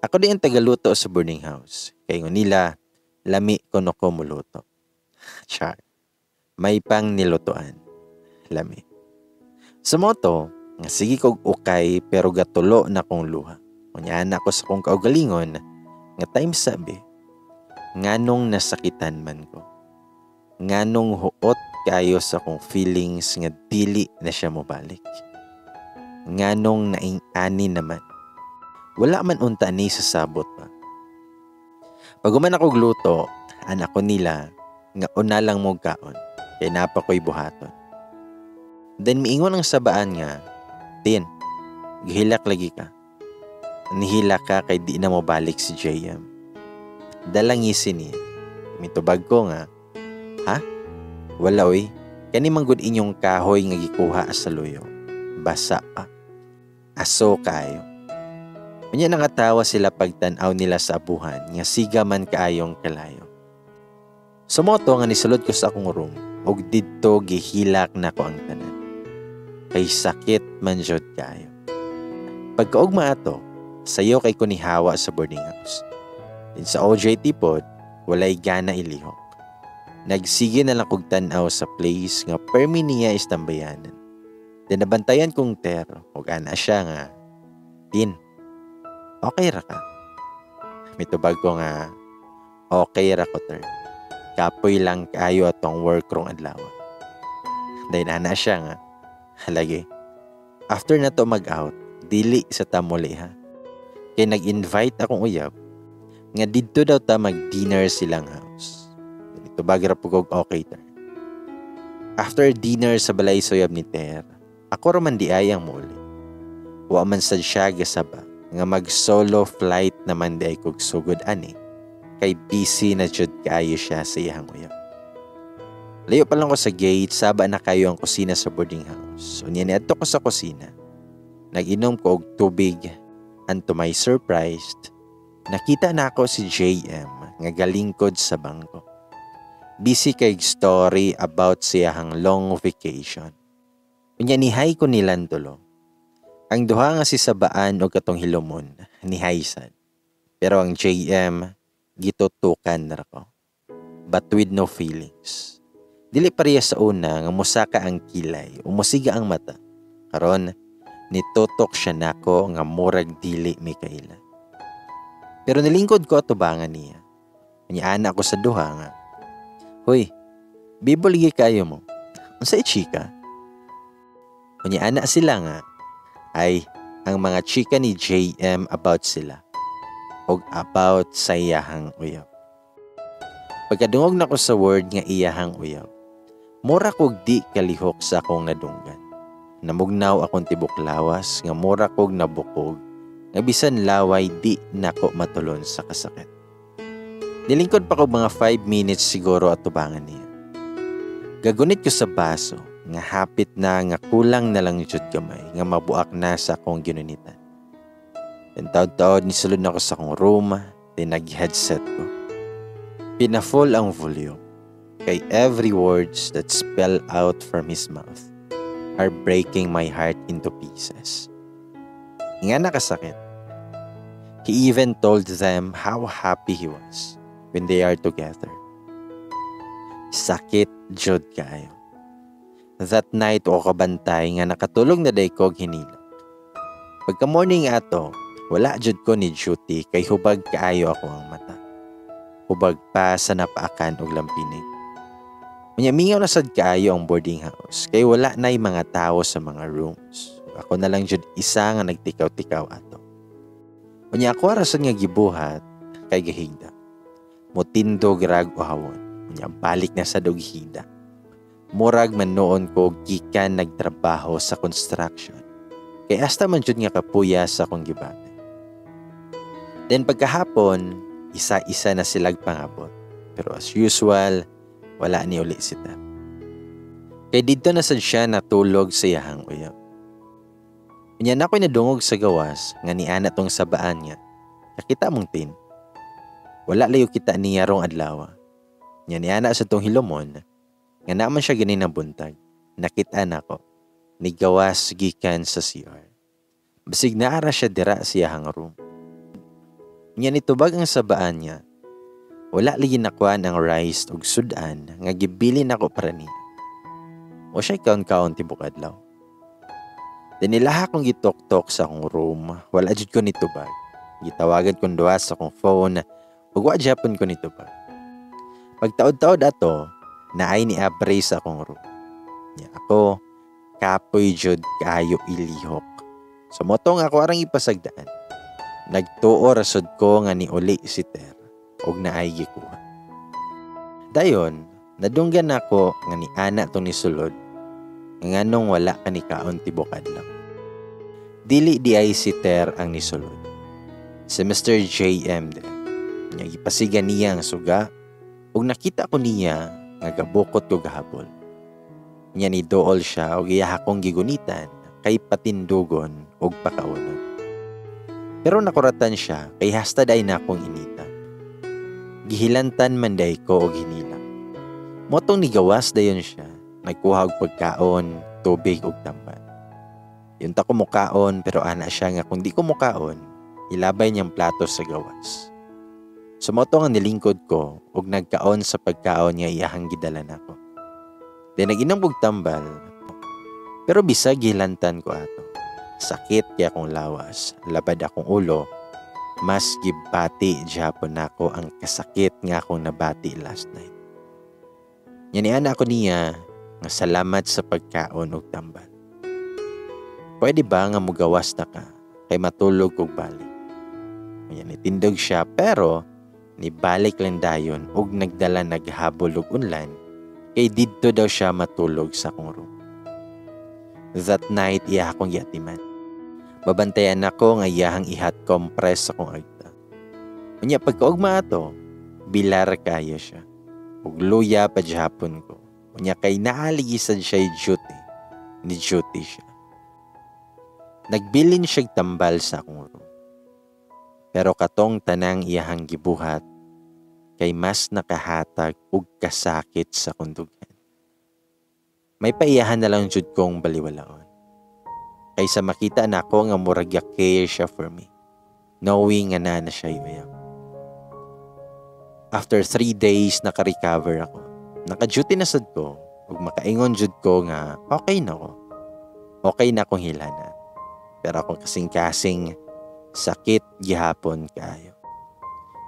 Ako di ang tagaluto sa boarding house. Kay nila, lami kuno ko muluto. Char. May pang nilutoan. Lami. Sumoto, nga sige kog ukay pero gatulo na kong luha. Unya ako sa kong kaugalingon nga time sabi, nganong nasakitan man ko. Nganong huot kayo sa kong feelings nga dili na siya mobalik. Nganong naing-ani naman. Wala man unta ni sa sabot pa. Pag human ako gluto, anak ko nila nga una lang mo kaon kay napa ko'y buhaton. Then miingon ang sabaan nga, "Tin, gihilak lagi ka. Nihilak ka kay di na mo balik si JM. Dalang ngisi niya." Mitubag ko nga, "Ha? Wala oy, kani man gud inyong kahoy nga gikuha sa luyo. Basa pa. Aso kaayo." Unya nangatawa sila pagtan-aw nila sa abuhan nga siga man kaayong kalayo. Sumoto nga nisulod ko sa akong room ug didto gihilak nako ang tanan. Kay sakit man jud kaayo. Pagkaugma ato, sayo kay ko nihawa sa boarding house. Din sa OJT pod, walay gana ilihok. Nagsige na lang kog tan-aw sa place nga permi niya istambayanan. Then nabantayan kong ter, ug ana siya nga, "Tin, okay ra ka?" Mitubag ko nga, "Okay ra ko, ter. Kapoy lang kaayo atong work rong adlaw." Then ana siya nga, "Lagi, after na to mag-out, dili sa tamuli ha. Kay nag-invite akong uyab, nga didto daw ta mag-dinner silang house." Tubag ra po kog, "Okay, ter." After dinner sa balay sa uyab ni Ter, ako ra man di ay ang muli. Wa man sad siya gasaba nga mag solo flight naman di ay kog sugod ani kay busy na jud kaayo siya sa iyang uyab. Layo pa lang ko sa gate, saba na kayo ang kusina sa boarding house. Unya niadto ko sa kusina. Nag-inom ko og tubig and to my surprise, nakita na ako si JM nga galingkod sa bangko. Busy kay story about siyahang long vacation. Unya nihay ko nilang tulo. Ang duha nga si Sabaan og katong Hilomon, nihay sad. Pero ang JM, gitutukan na ko. But with no feelings. Dili pareha sa una nga musaka ang kilay, umusiga ang mata. Karon, nitutok siya nako nga murag dili mi kaila. Pero nilingkod ko atubangan niya. Unya ana ko sa duha nga, "Hoy, bibo lagi kayo mo. Unsay chika?" Unya ana sila nga, "Ay, Ang mga chika ni JM about sila og about sa iyahang uyab. Pagkadungog nako sa word nga iyahang uyab, mura kog di kalihok sa akong nadunggan. Namugnaw akong tibok lawas nga mura kog nabukog nga bisan laway di nako matulon sa kasakit. Nilingkod pa ko mga 5 minutes siguro at tubangan niya. Gagunit ko sa baso nga hapit na nga kulang na lang jud gamay nga mabuak na sa akong ginunitan. Then taod-taod nisulod na ako sa akong room, then nag-headset ko. Pina-full ang volume kay every words that spell out from his mouth are breaking my heart into pieces. Nga nakasakit. He even told them how happy he was when they are together. Sakit jud kaayo. That night wa kabantay nga nakatulog na day ko hinila. Pagka morning ato, wala jud ko ni duty kay hubag kaayo ako ang mata. Hubag pa sa napaakan og lampinig. Unya mingaw na sad kaayo ang boarding house kay wala na'y mga tao sa mga rooms. Ako na lang jud isa nga nagtikaw-tikaw ato. Unya ako rason nga gibuhat kay gahigda. Mutindog rag uhawon. Unya balik na sa higda. Murag man noon ko gikan nagtrabaho sa construction. Kay hasta man jud nga kapuya sa akong gibati. Then pagkahapon, isa-isa na silag pangabot. Pero as usual, wala ni uli si Tab. Kay didto na sad siya natulog sa iyahang uyab. Unya na ako'y nadungog sa gawas nga niana tong sabaan nga. Kakita mong tin. Wala layo kita niya rong adlaw. Nya niana sa tong hilumon nga naman siya gani buntag. Nakita nako. Nigawas gikan sa CR. Basig naara siya dira sa iyahang room. Nya nitubag ang sabaan niya. Wala lagi nakuan ang rice ug sudan nga gibilin nako para niya. O siya kaon-kaon tibok adlaw. Then ilaha kong gitok-tok sa akong room, wala jud ko nitubag. Gitawagan kong duha sa akong phone, ug wa japon ko nitubag. Pagtaod-taod ato, naay ni abre sa akong room. Nya ako, kapoy jud kaayo ilihok. So motong ako arang ipasagdaan. Nagtuo rasod ko nga niuli si Ter og naay gikuha. Dayon, nadunggan nako nga ni ana tong nisulod nga nganong wala ka ni kaon tibok adlaw. Dili di ay si Ter ang nisulod. Si Mr. JM de. Nya gipasiga niya ang suga ug nakita ko niya nga gabukot ko gahabol. Nya ni dool siya og iya akong gigunitan kay patindugon og pakaunon. Pero nakuratan siya kay hasta day na akong inita. Gihilantan man day ko og hinila. Motong nigawas dayon siya, nagkuha og pagkaon, tubig ug tambal. Yun ta ko mukaon pero ana siya nga kung di ko mukaon, ilabay niyang plato sa gawas. Sumoto nga nilingkod ko ug nagkaon sa pagkaon nga iyahang gidala nako. Then nag-inom og tambal, pero bisag gihilantan ko ato. Sakit kay akong lawas, labad akong ulo, mas gibati japon nako ang kasakit nga akong nabati last night. Nya niana ako niya nga salamat sa pagkaon ug tambal. Pwede ba nga mugawas na ka kay matulog kog balik? Nya nitindog siya pero nibalik lang dayon ug nagdala naghabol og unlan kay didto daw siya matulog sa akong room. That night iya akong giatiman. Babantayan ako nga iyahang i-hot compress sa akong agta. Unya pagkaugma ato, bilar kayo siya. Ug luya pa gihapon ko. Unya kay naaligisan siya duty. Ni duty siya. Nagbilin siya'g tambal sa akong room. Pero katong tanang iyahang gibuhat kay mas nakahatag og kasakit sa kundughan. May paiyahan na lang jud kong baliwalaon. Kaysa makita nako nga murag care siya for me, knowing nga naa na siya uyab. After 3 days naka-recover ako. Naka-duty na sad ko ug makaingon jud ko nga okay na ko. Okay na akong hilana. Pero akong kasing-kasing sakit gihapon kaayo.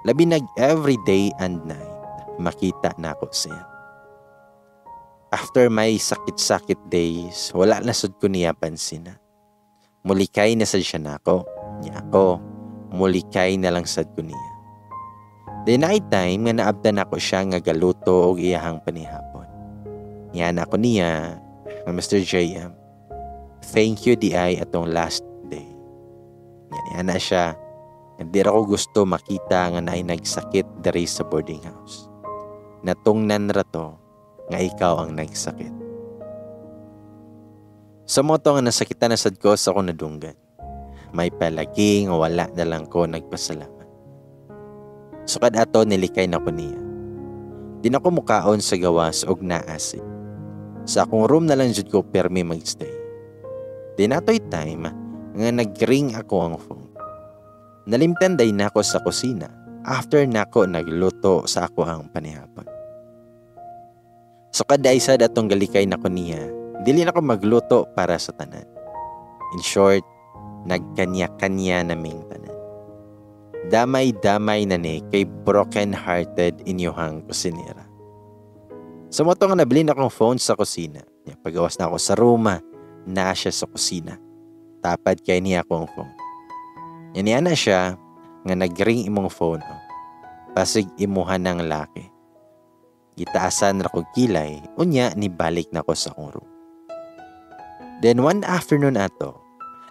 Labi nag every day and night makita nako siya. After my sakit-sakit days, wala na sud ko niya pansina. Mulikay na sad siya nako. Nya ako, mulikay na lang sad ko niya. Then night time nga naabtan nako siya nga galuto og iyahang panihapon. Niya na ako niya nga, "Mr. JM, thank you di ay atong last day." Nya niya na siya, "Hindi ra ko gusto makita nga naay nagsakit diri sa boarding house. Natungnan ra to nga ikaw ang nagsakit." Sa mao to nga nasakitan na sad ko sa akong nadunggan. May palagi nga wala na lang ko nagpasalamat. Sukad ato, nilikay na ko niya. Di na ko mukaon sa gawas og naasi. Sa akong room na lang jud ko permi magstay. Di natoy time nga nagring ako ang phone. Nalimtan day nako sa kusina after nako nagluto sa ako ang panihapon. So kada isa atong galikay nako niya, dili na ko magluto para sa tanan. In short, nagkanya-kanya naming tanan. Damay-damay na ni kay broken-hearted inyuhang kusinera. Sa mao to nga nabilin akong phone sa kusina. Pagawas na ako sa room, na siya sa kusina. Tapad kay niya akong phone. Yan na siya nga, "Nagring imong phone. Oh. Pasig imuha ng laki." Gitaasan ra kog kilay, unya ni balik na ko sa akong room. Then one afternoon ato,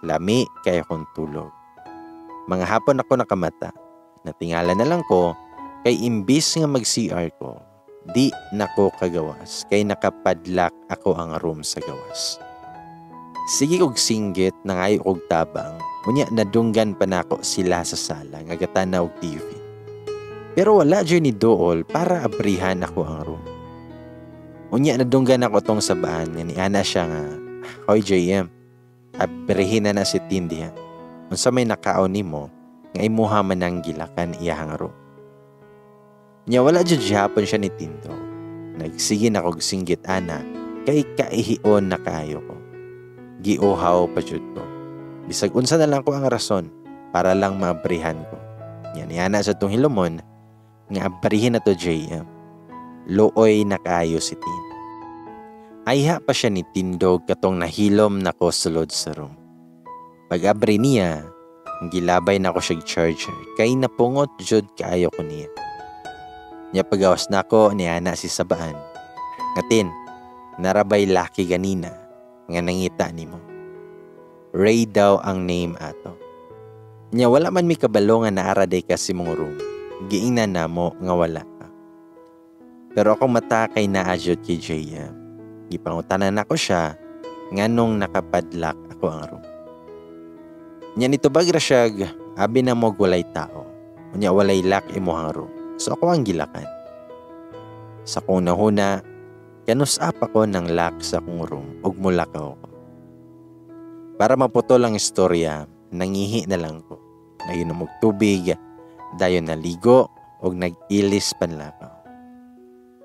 lami kay akong tulog. Mga hapon ako nakamata. Natingala na lang ko kay imbis nga mag-CR ko, di nako kagawas kay nakapadlock ako ang room sa gawas. Sige kog singgit, nangayo kog tabang, unya nadunggan pa nako sila sa sala nga gatanaw og TV. Pero wala jud ni duol para abrihan ako ang room. Unya nadunggan ako tong sabaan nga niana siya nga, "Hoy JM, abrihin na na si Tindy ha. Unsa may nakaon nimo nga imuha man ang gilakan iyahang room?" Nya wala jud gihapon siya ni tindog. Nagsige na kog singgit ana kay kaihion na kaayo ko. Giuhaw pa jud ko. Bisag unsa na lang ko ang rason para lang maabrihan ko. Nya niana sa tong hilumon nga, "Abrihin na to, JM. Luoy na kaayo si Tin." Ayha pa siya ni tindog katong nahilom nako sulod sa room. Pag-abri niya, gilabay na ko siya charger kay napungot jud kaayo ko niya. Nya pagawas nako, niana si sabaan nga, "Tin, narabay laki ganina nga nangita nimo. Ray daw ang name ato. Nya wala man mi kabalo nga naara day ka sa imong room. Giingnan namo nga wala ka. Pero akong mata kay naa jud kay JM. Gipangutanan nako siya nganong nakapadlock ako ang room. Nya nitubag ra siya, abi na mo walay tao. Unya walay lock imuhang room. So ako ang gilakan. Sa kong nahuna, kanus-a pa ko ng lock sa akong room ug mulakaw ko. Para maputol ang istorya, nangihi na lang ko. Nainom og tubig, dayon naligo ug nag-ilis panlakaw.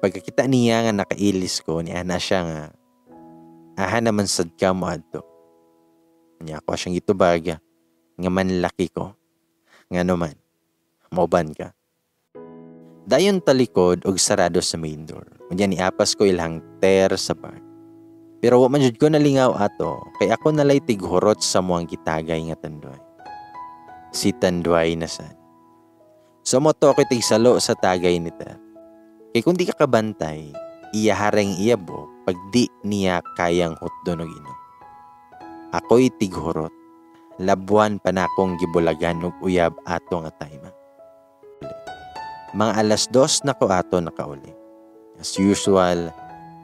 Pagkakita niya nga nakailis ko, niana siya nga, 'Aha naman sad ka mo adto?' Nya ako siyang gitubag nga manlaki ko. Ngano man, mauban ka." Dayon talikod og sarado sa main door. Unya niapas ko ilang ter sa bar. Pero wa man jud ko nalingaw ato kay ako nalay tighurot sa muang gitagay nga Tanduay. Si Tanduay na sad. So mao to ako tigsalo sa tagay ni Ter. Kay kung di ka kabantay, iyahareng iyabo pag di niya kayang hutdon og inom. Ako'y tighurot. Labuan pa nakong gibulagan og uyab ato nga time. Mga 2:00 na ko ato nakauli. As usual,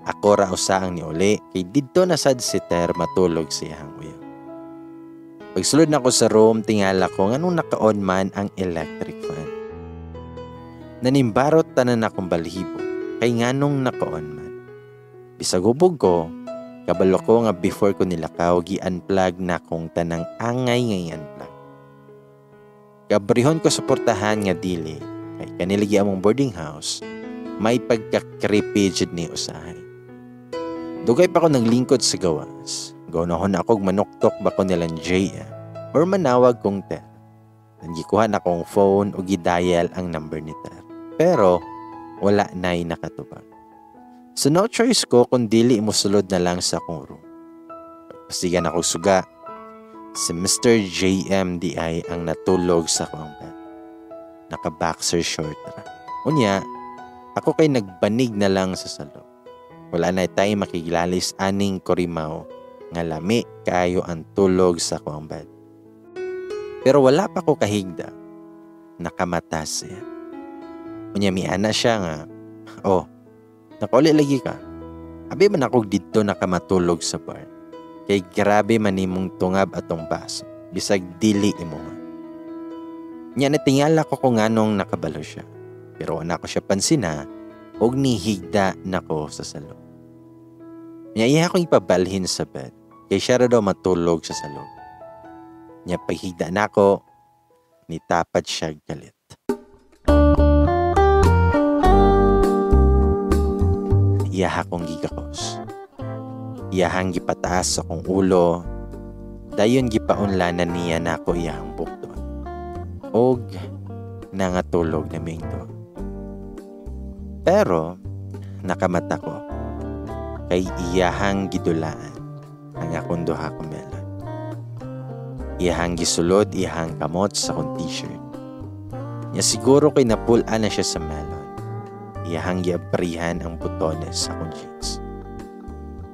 ako ra usa ang niuli kay didto na sad si Ter matulog sa iyang uyab. Pagsulod nako sa room, tingala ko nganong naka-on man ang electric fan. Nanimbarot tanan akong balhibo kay nganong naka-on man. Bisag hubog ko, kabalo ko nga before ko nilakaw, gi-unplug na kong tanang angay nga i-unplug. Kabrihon ko suportahan nga dili kay kaniligi among boarding house, may pagka-creepy jud ni usahay. Dugay pa ko naglingkod sa gawas. Gaunahon ako manuktok ba ko nilang JM or manawag kong Ter. Nagikuha na kong phone o gidial ang number ni Ter. Pero wala na'y nakatubag. So no choice ko kung dili musulod na lang sa akong room. Pasigan ako suga. Si Mr. JMDI ang natulog sa akong bed. Naka-boxer short ra. Unya, ako kay nagbanig na lang sa salo. Wala na tayo makiglalis aning korimaw nga lami kaayo ang tulog sa akong bed. Pero wala pa ko kahigda. Nakamata siya. Unya miana siya nga, oh, nakauli lagi ka. Abi man ako didto nakamatulog sa bar. Kay grabe man nimong tungab atong baso. Bisag dili imo nga. Nya natingala ko kung anong nakabalo siya. Pero wala ko siya pansina og nihigda nako sa salo. Nya iya akong ipabalhin sa bed. Kay siya ra daw matulog sa salo. Nya paghigda nako, nitapat siya galit. Iyaha kong gigakos. Iyahang gipataas akong ulo. Dayon gipaunlanan niya nako iyahang bukton. Og nangatulog na ming to. Pero nakamata ko kay iyahang gidulaan ang akong duha ka melon. Iyahang gisulod iyahang kamot sa akong t-shirt. Nya siguro kay napul-an na siya sa melon. Iyahang giabrihan ang butones sa akong jeans.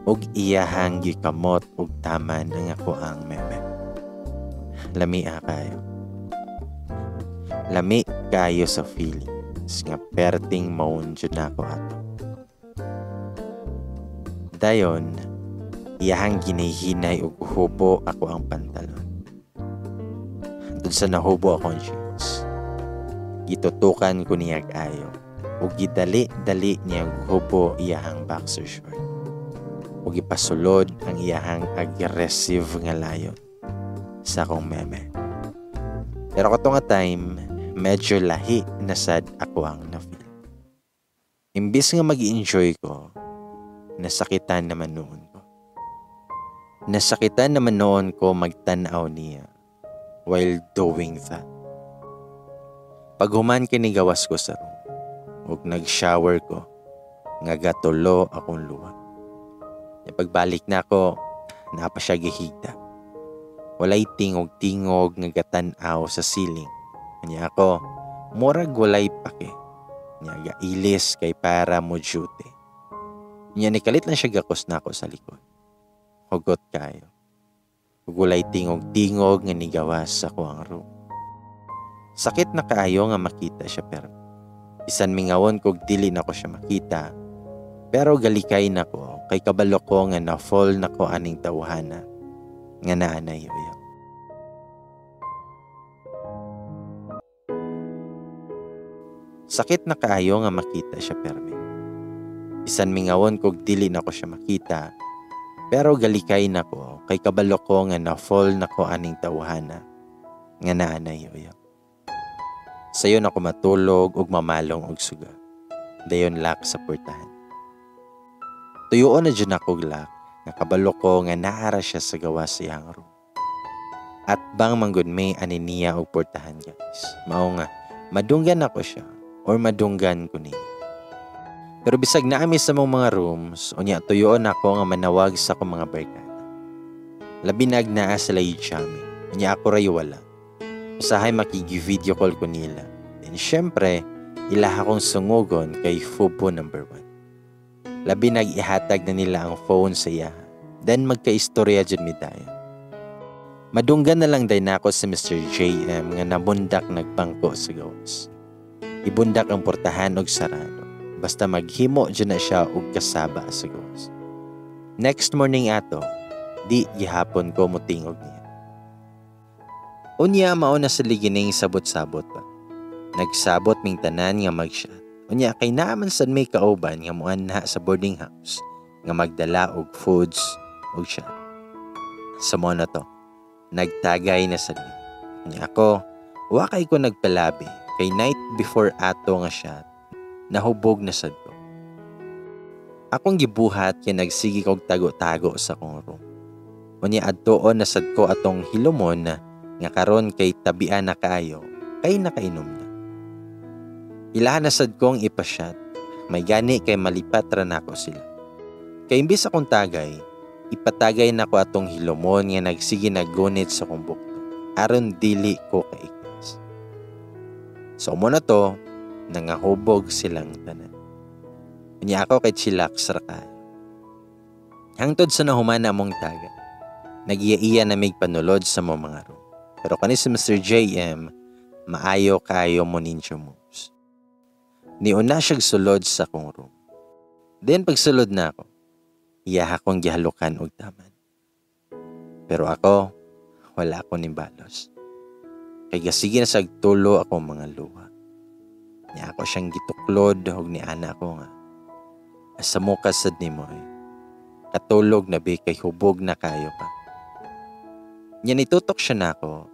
Ug iyahang gikamot og taman ang ako ang meme. Lami kayo. Lami kayo sa feelings nga perting maon jud nako ato. Dayon, iyahang ginihinay og hubo ako ang pantalon. Dun sa nahubo akong jeans. Gitutukan ko niya ayo ug gidali-dali niya hubo iyahang boxer short. Ug gipasulod ang iyahang aggressive nga layon sa akong meme. Pero kato nga time, medyo lahi na sad ako ang na-feel. Imbis nga mag-enjoy ko, nasakitan naman noon ko. Nasakitan naman noon ko magtan-aw niya while doing that. Paghuman kinigawas ko sa room, ug nag-shower ko, nga gatulo akong luha. Pagbalik na ako, napa siya gihigda. Walay tingog-tingog nga gatan-aw sa ceiling. Kanya ako, murag walay pake. Nya gailis kay para mo duty. Nya nikalit lang siya gakos na ako sa likod. Hugot kayo. Ug walay tingog-tingog nga nigawas sa kuang room. Sakit na kaayo nga makita siya pero bisan mingawon kog dili na ko siya makita. Pero galikay na ko kay kabalo ko nga na-fall na ko aning tawhana nga naanay uyab. Sakit na kaayo nga makita siya permi. Bisan mingawon kog dili na ko siya makita. Pero galikay na ko kay kabalo ko nga na-fall na ko aning tawhana nga naanay uyab. Sayo na ko matulog ug mamalong og suga. Dayon lock sa portahan. Tuyuon na dyan ako lock, nakabalo ko nga naara siya sa gawas siyang room. At bang manggod may ani niya og portahan guys. Mao nga, madunggan ako siya or madunggan ko niya. Pero bisag naami sa mong mga rooms, unya tuyuon ako nga manawag sa akong mga barkada. Labi nag naa sila yung unya ako ray wala. Usahay makigi-video call ko nila. Then syempre, ilaha kong sungugon kay Fubo number 1. Labi nag-ihatag na nila ang phone sa iya. Then magka-istorya dyan mi dayon. Madunggan na lang day nako si Mr. JM nga nabundak nagbangko sa gawas. Ibundak ang portahan og sarado. Basta maghimo dyan na siya og kasaba sa gawas. Next morning ato, di gihapon ko mutingog niya. Unya mao na sa ligining sabot-sabot pa. Nagsabot ming tanan nga mag-shot. Unya kay naaman sad may kauban nga muanha sa boarding house nga magdala og foods og shot. Sa mo na to, nagtagay na sad mi. Unya ako, wa kay ko nagpalabi kay night before ato nga shot, nahubog na sad ko. Akong gibuhat kay nagsige kog tago-tago sa akong room. Unya adtuon na sad ko atong hilumon nga karon kay tabian na kaayo kay nakainom na. Ilahan na sad kong ipasyat, may gani kay malipat ra nako sila. Kay imbis akong tagay, Ipatagay nako atong hilomon nga nagsige naggunit sa akong bukto aron dili ko kaikas. So mo na to, nangahubog silang tanan. Unya ako kay chillax ra kayo. Hangtod sa nahuman na among taga, nagiya-iya na mig panulod sa mo mga room. Pero kani si Mr. JM, maayo kayo mo ninja moves. Niuna siyag sulod sa akong room. Then pagsulod na ako, iya akong gihalukan og taman. Pero ako, wala ako ni balos. Kay gasige na sag tulo akong mga luha. Niya ako siyang gituklod og ni ana ko nga, "Asa mo ka sad nimo eh? Katulog na bi kay hubog na kayo ka." Nya nitutok siya nako,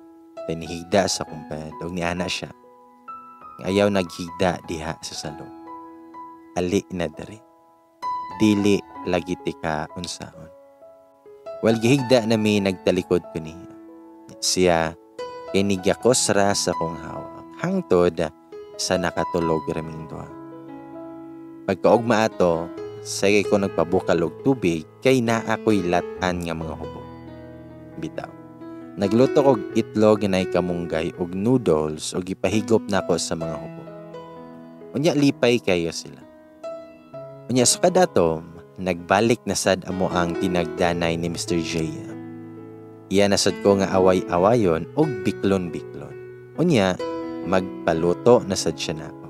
then nihigda sa akong bed og niana siya nga ayaw naghigda diha sa salon. Ali na diri. Dili lagi tika unsaon. While gihigda na mi, nagtalikod ko niya. Siya kay nigyakos ra sa akong hawak hangtod sa nakatulog raming duha. Pagkaugma ato, sige ko nagpabukal og tubig kay naa ko'y latan nga mga hubog. Bitaw. Nagluto kog itlog nga naay kamunggay og noodles ug gipahigop nako sa mga hubog. Unya lipay kayo sila. Unya sa kadato, nagbalik na sad amo ang tinagdanay ni Mr. J. Iya na sad ko nga away-awayon og biklon-biklon. Unya, magpaluto na sad siya nako.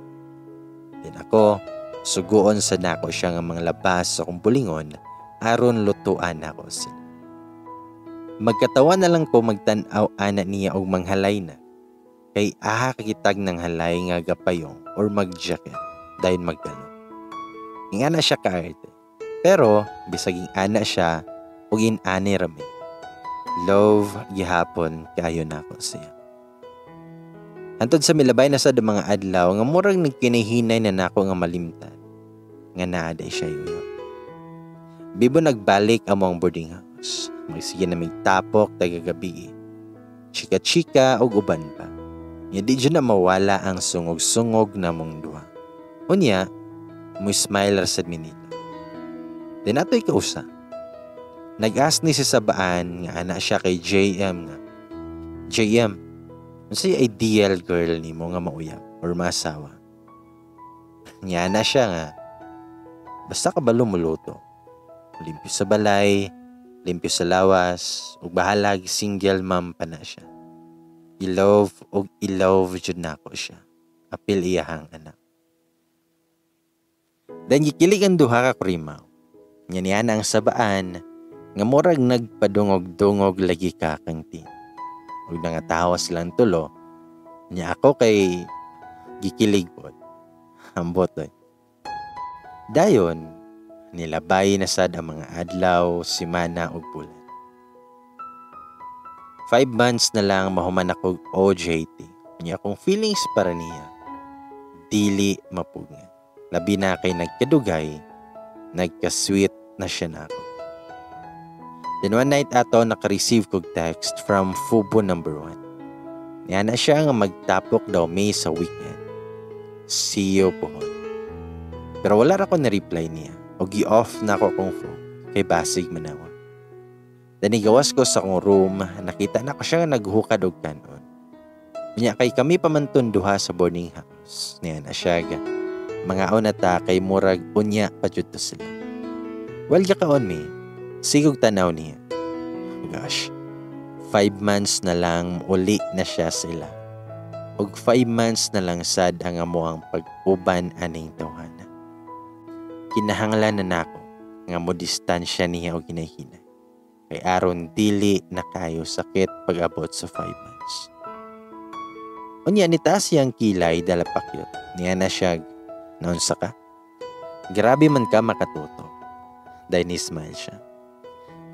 Then ako, suguon sad nako siya nga mga labas sa akong bulingon aron lutuan nako sila. Magkatawa na lang ko magtan-aw ana niya og manghalay na. Kay aha kakitag ng halay nga gapayong or mag-jacket dayon magdalo. Nga na siya kaarte. Pero bisag ana siya ug in-ani rami. Love gihapon kayo nako siya. Hantod sa milabay na sad ang mga adlaw nga murag nagkinahinay na nako nga malimtan nga naa day siya yuyo. Bibo nagbalik amo ang boarding house. Magsige na may tapok tagagabi. Chika-chika og uban pa. Nga di dyan na mawala ang sungog-sungog na mong duha. Unya, mo smile ra sad mi nila. Then ato'y kausa. Nag-ask ni si Sabaan nga ana siya kay JM nga, "JM, unsay ideal girl nimo nga mauyab or maasawa?" Nga na siya nga, "Basta kabalo moluto. Limpyo sa balay, limpyo sa lawas, ug bahalag single mom pa na siya. I-love og i-love jud nako siya. Apil iyahang anak." Then gikilig ang duha ka kurimaw. Nya niya na ang Sabaan nga murag nagpadungog-dungog lagi ka kang tin. Ug nangatawa silang tulo. Nya ako kay gikilig pod. Ambot oy. Dayon, nilabay na sad ang mga adlaw, semana ug bulan. 5 months na lang mahuman ako OJT. Nya akong feelings para niya, dili mapugngan. Labi na kay nagkadugay, nagka-sweet na siya na ako. Then one night ato, naka-receive kog text from Fubo number 1. Niya na siya nga magtapok daw may sa weekend. See you pohon. Pero wala ra ko na-reply niya o gi-off na ako akong phone kay basig manawa. Then gawas ko sa akong room, nakita na ko siya nga naghukad og kanon. Unya kay kami pa man duha sa boarding house. Niya na siya ga, "Mangaon na ta kay murag unya pa jud to sila." Well, gakaon mi, sigog tanaw niya. Gosh, 5 months na lang uli na siya sila. Og 5 months na lang sad ang amuang pag-uban aning tawhana. Kinahanglan na nako nga mo distansya niya og hinay-hinay. Kay aron dili na kayo sakit pag-abot sa 5 months. Unya ni taas siyang kilay dala pakyut. Niya na siya, "Naunsa ka? Grabe man ka makatuto." Dahil ni smile siya.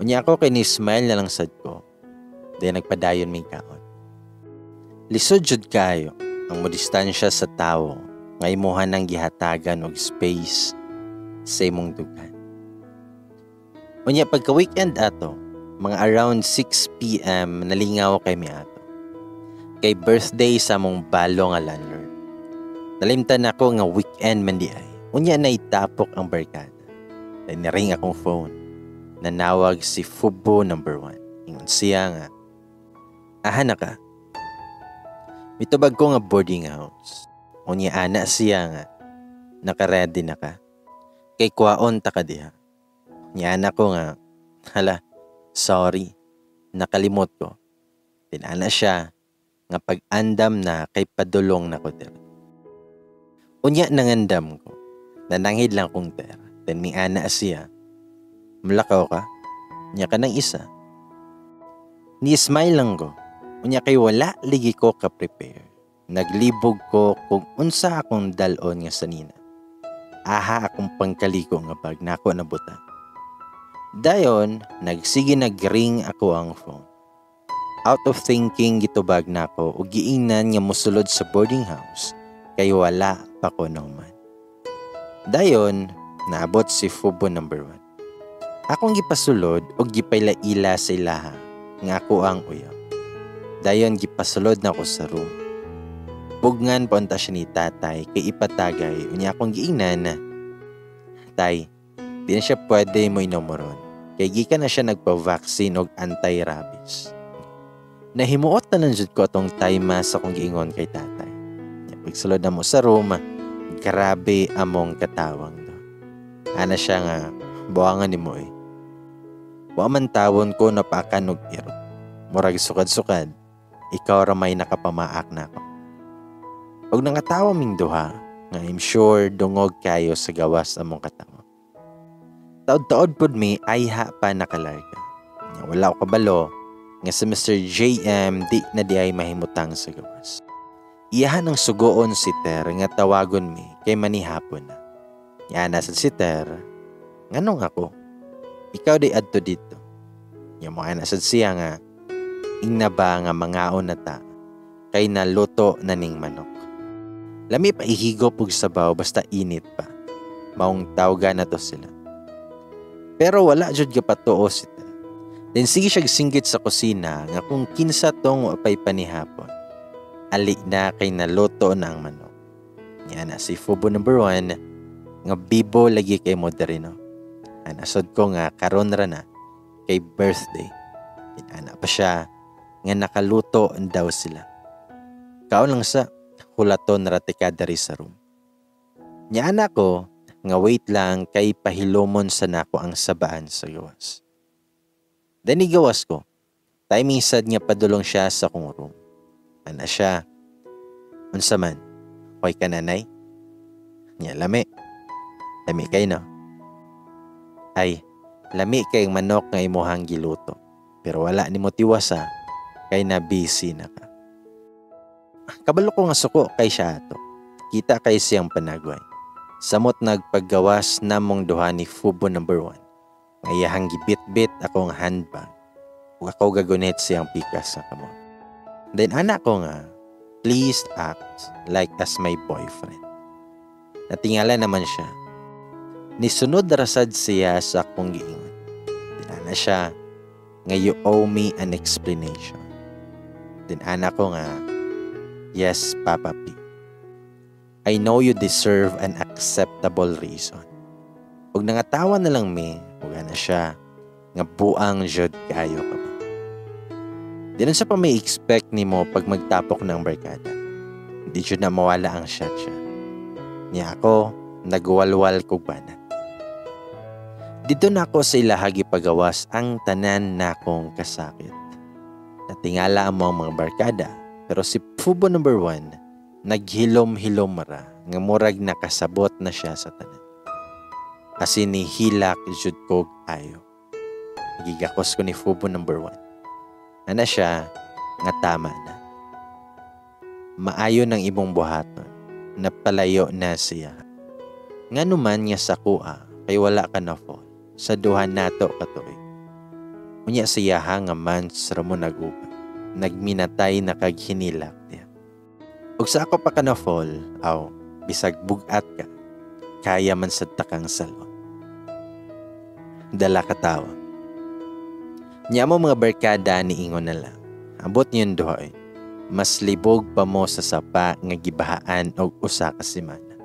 Unya ako kay ni smile na lang sad ko. Dahil nagpadayon may kaon. Lisod jud kayo ang mo distansya sa tawo nga imuha nang gihatagan og space sa imong dughan. Unya pagka weekend ato, mga around 6 p.m. nalingaw kay mi ato. Kay birthday sa among balo nga landlord. Nalimtan ako nga weekend man di ay. Unya na itapok ang barkada. Dahil niring akong phone. Nanawag si Fubo number 1. Ingon siya nga, "Aha na ka? Mitubag ko nga boarding house." Unya ana siya nga, "Nakaredy na ka? Kay kwaon ta ka diha." Unya ana ko nga, "Hala, sorry, nakalimot ko." Tinana siya nga pag-andam na kay padulong na ko diri. Unya nangandam ko, nananghid lang kong ter. Then mi ana siya, "Mulakaw ka? Nya ka ng isa." Ni-smile lang ko. Unya kay wala ligi ko ka-prepare. Naglibog ko kung unsa akong dalon nga sanina. Aha akong pangkaliko nga bag nako nabutan. Dayon, nagsige nagring ako ang phone. Out of thinking gitubag nako ug giingnan nga mosulod sa boarding house kay wala pa ko nahuman. Dayon, naabot si Fubo number 1. Akong gipasulod og gipaylaila sa ilaha nga ako ang uyab. Dayon gipasulod na ko sa room. Pugnan pa unta siya ni tatay kay ipatagay, unya akong giingnan, "Tay, di na siya pwede mo ron kay gikan na siya nagpa-vaccine og anti-rabies." Nahimuot na lang jud ko atong time sa akong giingon kay tatay. Pagsulod na mo sa room, grabe among katawang do. Ana siya nga, "Buangan nimo eh. Wa man tawon ko napakan og irog. Murag sukad-sukad, ikaw ra may nakapamaak na ako." Og nangatawa ming duha, nga I'm sure dungog kayo sa gawas among katawa. Taod-taod pod mi ayha pa nakalarga. Wala ko kabalo nga si Mr. JM di na di ay mahimutang sa gawas. Iyahan ang sugoon si Ter nga tawagon mi kay manihapon na. Yan nasa si Ter, "Nganong ako? Ikaw di adto dito." Nya mo ana sad siya nga, "Ingna ba nga mangaon na ta kay naluto na ning manok. Lami pa ihigop og sabaw basta init pa. Maong tawga na to sila." Pero wala jud gapatuo si Ter. Then sige siya singgit sa kusina nga kung kinsa tong wapay panihapon, ali na kay naluto na ang manok. Yan na si Fubo number 1 nga, "Bibo lagi kay mo diri no." Anasod ko nga, "Karon ra na kay birthday." Inana pa siya nga nakaluto daw sila. Kaon lang sa hulaton ra tika diri sa room. Nya ana ko nga wait lang kay pahilomon sa nako ang sabaan sa gawas. Then igawas ko. Timing sad nga padulong siya sa kong room. Ana siya, "Unsa man, okay ka nanay? Nya lami. Lami kay no? Ay, lami kay manok nga imuhang giluto. Pero wala nimo tiwasa kay na busy na ka." Kabalo ko nga suko kay siya ato. Kita kay siyang panagway. Samot nagpaggawas namong duha ni Fubo number 1. Nga iyahang gibit-bit akong handbag. Ug ako gagunit siyang pikas sa kamot. Then anak ko nga, "Please act like as my boyfriend." Natingala naman siya. Nisunod rasad siya sa akong giingon. Dinana siya nga, "You owe me an explanation." Then ana ko nga, "Yes, Papa P. I know you deserve an acceptable reason." Ug nangatawa na lang mi, ug ana siya nga, "Buang jud kayo ka ba." Di nun sa pa may expect nimo pag magtapok ng barkada. Di jud na mawala ang shot siya. Niya ako, nagwalwal kog banat. Dito na ako sa ilahagi pagawas ang tanan na akong kasakit. Natingala mo ang mga barkada, pero si Fubo number 1, naghilom-hilom ra, nga murag nakasabot na siya sa tanan. Kasi ni hilak jud kog ayo. Gigakos ko ni Fubo number 1. Ana siya nga, "Tama na. Maayo ng imong buhaton, napalayo na siya. Nga numan nga sa kuha, kay wala ka na fall sa duha nato katuig. Unya siya nga months ra mo nag-uban. Nagminatay na kag hinilak niya. Ug sa ako pa ka na fall, aw, bisag bugat ka, kaya man sa takang salon." Dala katawa. Nya mo mga barkada ni ingon na lang, "Ambot niyon duha eh. Mas libog pa mo sa sapa nga gibahaan og usa ka semana."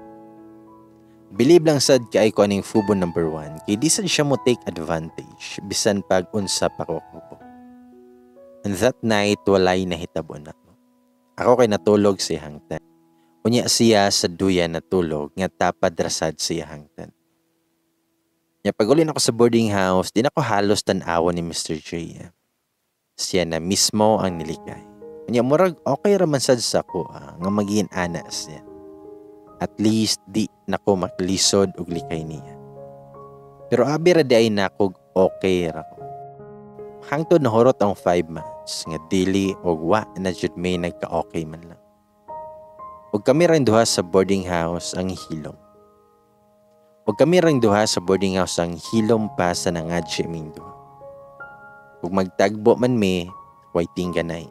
Believe lang sad kay ko aning fubo number 1 kay di sad siya mo take advantage bisan pag unsa pa ko kubo. And that night, walay nahitabo na. Ako kay natulog sa iyang tent. Unya siya sa duya natulog nga tapad rasad sa iyang tent. Nya pag-uli nako sa boarding house, di nako halos tan-awon ni Mr. J. Siya na mismo ang nilikay. Unya murag okay ra man sad sa ako nga maging ana siya. At least di nako maklisod og likay niya. Pero abi ra di ay nakog okay ra ko. Hangtod nahurot ang 5 months nga dili og wa na jud may nagka-okay man lang. Ug kami rang duha sa boarding house ang hilom. Ug kami rang duha sa boarding house ang hilom pa sa nangadji ming duha. Ug magtagbo man mi, way tingganay.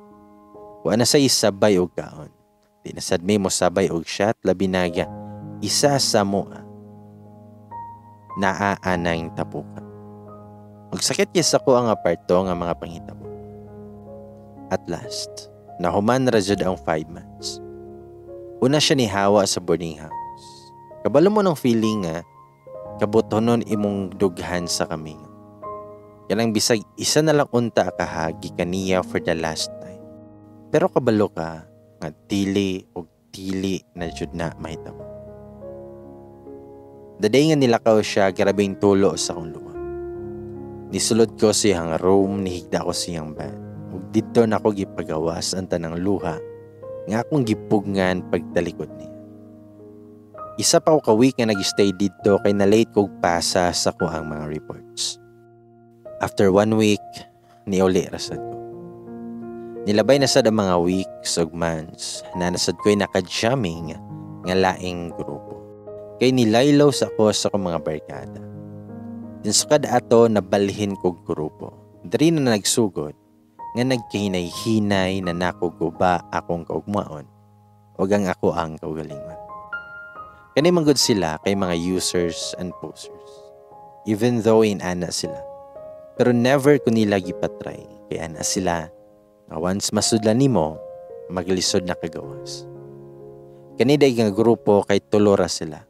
Wa na say sabay og kaon. Di na sad mi mo sabay og shot, labi naga isa sa moa naa anang tapukan. Magsakit kay sa ko ang aparto nga mga panghitabo. At last, nahuman ra jud ang 5 months. Una siya ni hawa sa boarding house. Kabalo mo ng feeling nga kabutonon imong dughan sa kamingaw. Kanang bisag isa na lang unta kahagi kaniya for the last time. Pero kabalo ka nga dili og dili na jud na mahitabo. The day nga nilakaw siya, grabeng tulo sa akong luha. Nisulod ko siyang room, nihigda ko siyang bed. Ug didto nako gipagawas ang tanang luha nga akong gipugngan pagtalikod niya. Isa pa ko ka week nga nag-stay didto kay na-late kog pasa sa kuang mga reports. After 1 week, niuli ra sad ko. Nilabay na sad ang mga weeks ug months na nasad ko'y naka-jamming nga laing grupo. Kay nilaylaw sa ako sa akong mga barkada. Tinsukad ato nabalhin kog grupo. Diri na nagsugod nga nagkahinay-hinay na nako guba akong kaugmaon ug ang ako ang kaugalingon. Kani manggod sila kay mga users and posers. Even though inana sila. Pero never ko nila gipatry. Kay ana sila nga once masudlan nimo, maglisod na kagawas. Kani day nga grupo kay tulo ra sila.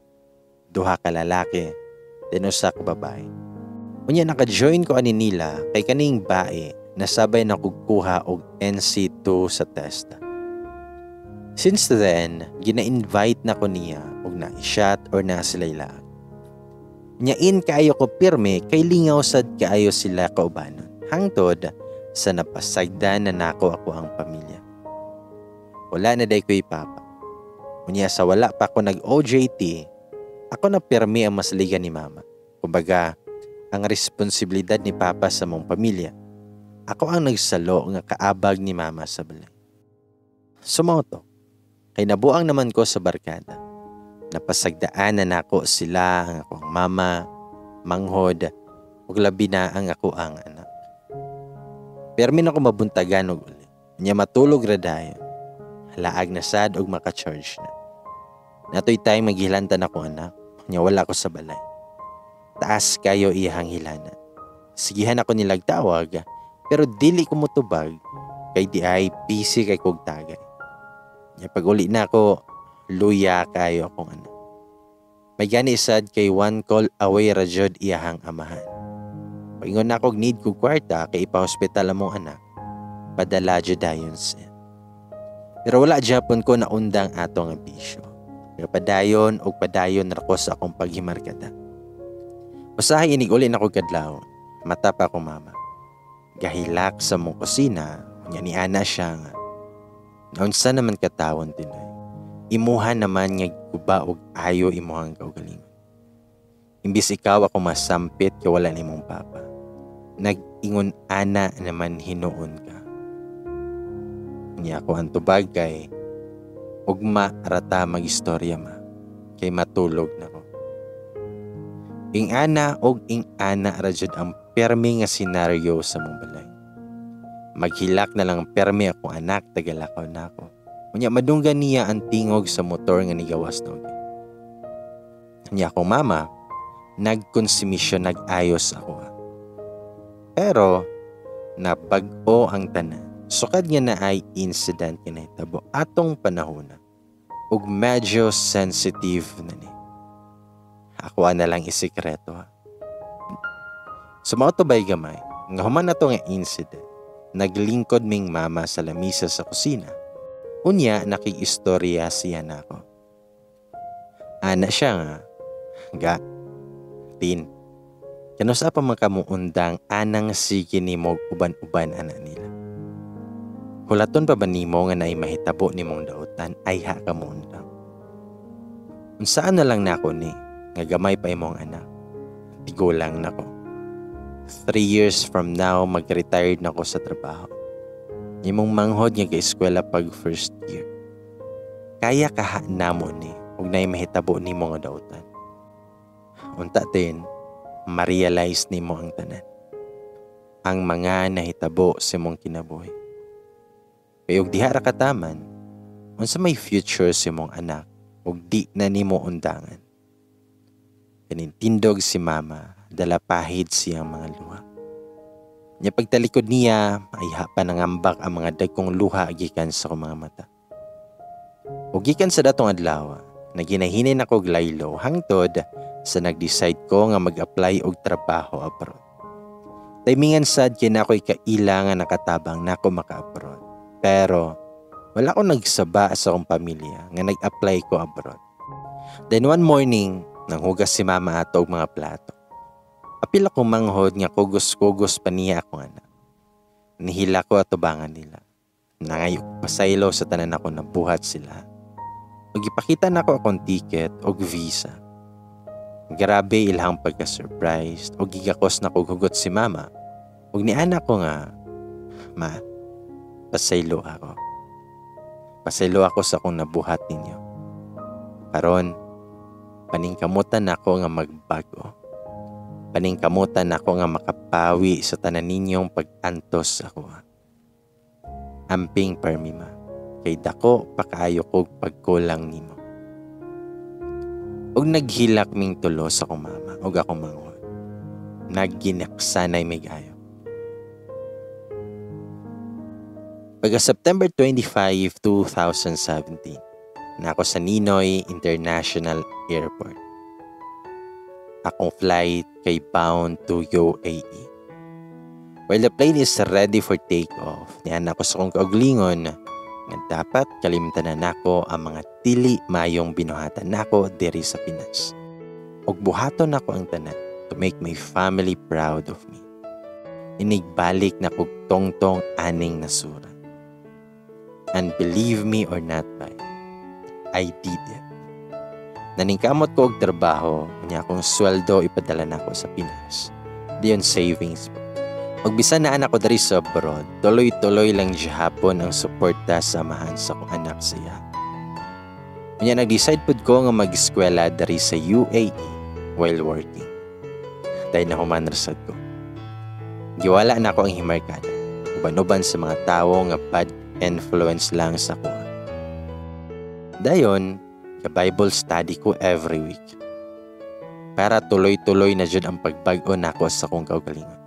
Duha ka lalaki, then usa ka babae. Unya naka-join ko ani nila kay kaning bae nasabay na kugkuha og NC2 sa TESDA. Since then, gina-invite na ko niya og na-shot or na sila ilaag. Nyain kaayo ko pirme kay lingaw sad kaayo sila kaubanon. Hangtod sa napasagdan na nako ako ang pamilya. Wala na day ko'y papa. Unya sa wala pa ako nag-OJT, ako na pirmi ang masaligan ni mama. Kumbaga, ang responsibilidad ni papa sa mong pamilya. Ako ang nagsalo nga kaabag ni mama sa balay. Sumoto, kay nabuang naman ko sa barkada. Napasagdaan na nako sila ang akong mama, manghod, ug labi na ang ako ang anak. Permi na ko mabuntagan og uli. Nya matulog ra dayon. Laag na sad og maka-charge na. Natoy time maghilantan ako anak. Nya wala ko sa balay. Taas kayo iyang hilanan. Sigihan ako nilag tawag, pero dili ko motubag kay di ay busy kay kog tagay. Nya pag uli na ako, luya kayo akong anak. May gani sad kay one call away ra jud iyahang amahan. Paingon na akong need kog kwarta kay ipa-hospital among anak, padala jud dayon siya. Pero wala japon ko naundang ato nga bisyo. Pero padayon og padayon ra ko sa akong paghimarkada. Usahay inig uli na ko kadlawon, mata pa ko mama. Gahilak sa mong kusina, nya ni ana siya nga. Naunsa naman katawon tinoy. Imuha naman nga guba og ayo imuhang kaugalingon. Imbis ikaw ako masampit kay wala nimong papa. Nag-ingon ana naman hinuon ka. Niya ako ang tubag kay ugma rata magistorya ma kay matulog na ko. Ing ana og ing ana ra jud ang permi nga senaryo sa mong balay. Maghilak na lang permi akong anak tagalakaw na ako. Unya madunggan niya ang tingog sa motor nga nigawas na ulit. Unya akong mama, nagkonsumisyon nag-ayos ako. Pero nabag-o ang tanan. Sukad nga na ay incident nga nahitabo atong panahona ug medyo sensitive na ni. Ako na lang isikreto ha. So mao to, bay gamay, nga human na to nga incident, naglingkod ming mama sa lamisa sa kusina. Unya nakig-istorya siya nako. Ana siya nga, "Ga, Tin, kanusa pa man ka muundang anang sige nimo uban-uban ana nila? Hulaton pa ba nimo nga naay mahitabo nimong dautan ay ha ka muundang? Unsaan na lang nako ni nga gamay pa imong anak. Tigulang nako. 3 years from now, mag-retired na ko sa trabaho. Imong manghod nga ga-eskwela pag first year. Kaya kaha namo ni ug naay mahitabo nimo nga dautan. Unta din, ma-realize nimo ang tanan. Ang mga nahitabo sa imong kinabuhi. Kay og diha ra kataman, unsa may future sa imong anak ug di na nimo undangan?" Kanintindog si mama, dala pahid siyang mga luha. Nya pagtalikod niya, ay pa nangambak ang mga dagkong luha gikan sa akong mga mata. Ug gikan sa datong adlaw, naginahinay na ko og laylo hangtod sa nag-decide ko nga mag-apply og trabaho abroad. Timingan sad kay na ako'y kaila nga nakatabang nako maka-abroad. Pero wala ko nagsaba sa akong pamilya nga nag-apply ko abroad. Then one morning, nanghugas si mama ato og mga plato. Apil akong manghod nga kugos-kugos pa niya akong anak. Nihila ko atubangan nila. Nangayo pasaylo sa tanan ako nabuhat sila. Ug ipakita nako akong ticket og visa. Grabe ilahang pagka-surprised og gigakos na kog hugot si mama. Ug niana ko nga, "Ma, pasaylo ako. Pasaylo ako sa akong nabuhat ninyo. Karon, paningkamutan nako nga magbag-o. Paningkamutan nako nga makapawi sa tanan ninyong pag-antos sa ako. Amping permi ma, kay dako pa kaayo kog pagkulang nimo." Ug naghilak ming tulo sa akong mama ug akong manghod. Nagginaksanay mig ayo. Pagka September 25, 2017, na ako sa Ninoy International Airport. Akong flight kay bound to UAE. While the plane is ready for takeoff, niyan ako sa akong kauglingon nga dapat kalimtan na nako ang mga dili mayong binuhatan nako diri sa Pinas. Ug buhaton nako ang tanan to make my family proud of me. Inigbalik na kog tongtong aning nasura. And believe me or not, bay, I did it. Naningkamot ko og trabaho, nya akong sweldo ipadala nako sa Pinas. Diyon savings po. Ug bisan naa ko diri sa abroad, tuloy-tuloy lang gihapon ang suporta sa amahan sa akong anak siya. Unya nag-decide pud ko nga mag-eskwela diri sa UAE while working. Dahil nahuman ra sad ko. Giwala na ako ang himarkada. Uban-uban sa mga tawo nga bad influence lang sa kuha. Dayon, ka Bible study ko every week. Para tuloy-tuloy na jud ang pagbag-o nako sa akong kaugalingon.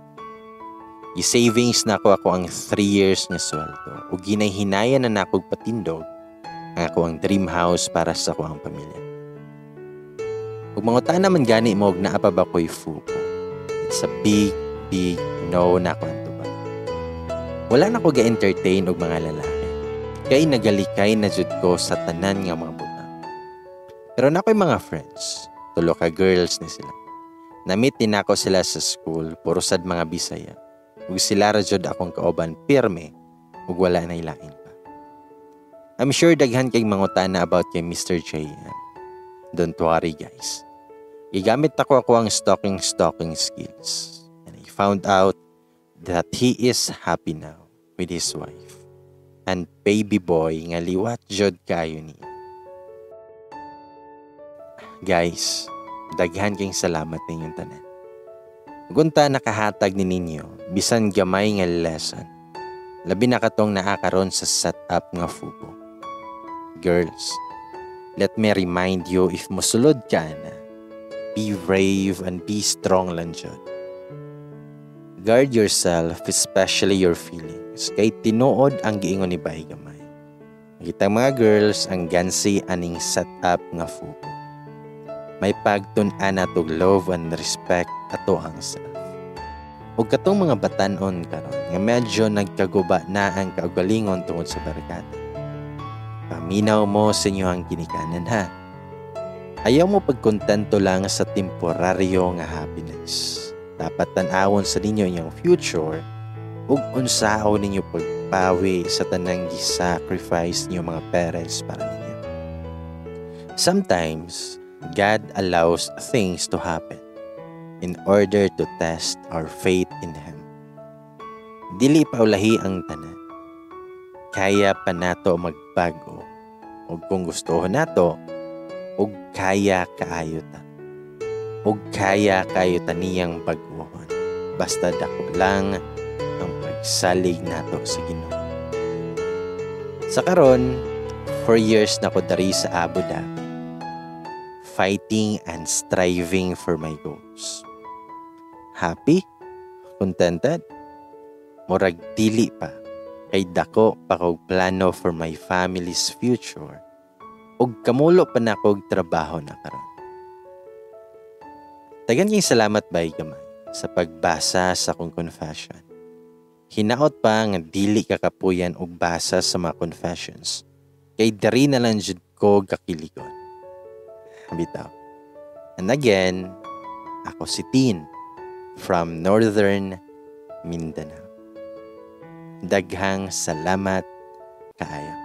I-savings nako ako ang 3 years nga sweldo ug ginahinayan na nako patindog ang ako ang dream house para sa ako ang pamilya. Ug mangutana man gani mo og naa pa ba ko'y fubo. It's a big, big no na ako ang tubag. Wala na ko ga-entertain og mga lalaki. Kay nagalikay na jud ko sa tanan nga mga butang. Pero na ko'y mga friends. Tulo ka girls ni sila. Na-meet din ako sila sa school, puro sad mga Bisaya. Ug sila ra jud akong kauban pirme ug wala na ilain pa. I'm sure daghan kay mangutana about kay Mr. JM. Don't worry, guys. Gigamit ako ako ang stalking stalking skills. And I found out that he is happy now with his wife and baby boy nga liwat jud kayo niya. Guys, daghan kayong salamat ninyong tanan. Gunta nakahatag ni ninyo bisan gamay nga lesson. Labi na katong naa karon sa setup nga fubo. Girls, let me remind you, if mosulod ka na, be brave and be strong lang jud. Guard yourself, especially your feelings. Kay tinuod ang giingon ni Bay Gamay. Kitang mga girls ang gansi aning setup nga fubo. May pagtun-an natog love and respect ato ang self. Ug katong mga batan-on karon nga medyo nagkaguba na ang kaugalingon tungod sa barkada, paminaw mo sa inyohang ginikanan, ha. Ayaw mo pagkontento lang sa temporaryo nga happiness. Dapat tan-awon sa ninyo inyong future ug unsaon ninyo pagpawi sa tanang gi-sacrifice niyo mga parents para ninyo. Sometimes, God allows things to happen in order to test our faith in Him. Dili pa ulahi ang tanan. Kaya pa nato magbago ug kung gusto nato, ug kaya kaayo ta. Ug kaya kaayo ta niyang bag-ohon. Basta dako lang ang pagsalig nato sa Ginoo. Sa karon, 4 years na ko dari sa Abu Dhabi, fighting and striving for my goals. Happy? Contented? Murag dili pa kay dako pa kog plano for my family's future ug kamulo pa na kog trabaho na karon. Daghan kay salamat, bay gamay, sa pagbasa sa akong confession. Hinaot pa nga dili ka kapuyan og basa sa mga confessions kay diri na lang jud ko gakiligon. Bitaw. And again, ako si Tin from Northern Mindanao. Daghang salamat kaayo.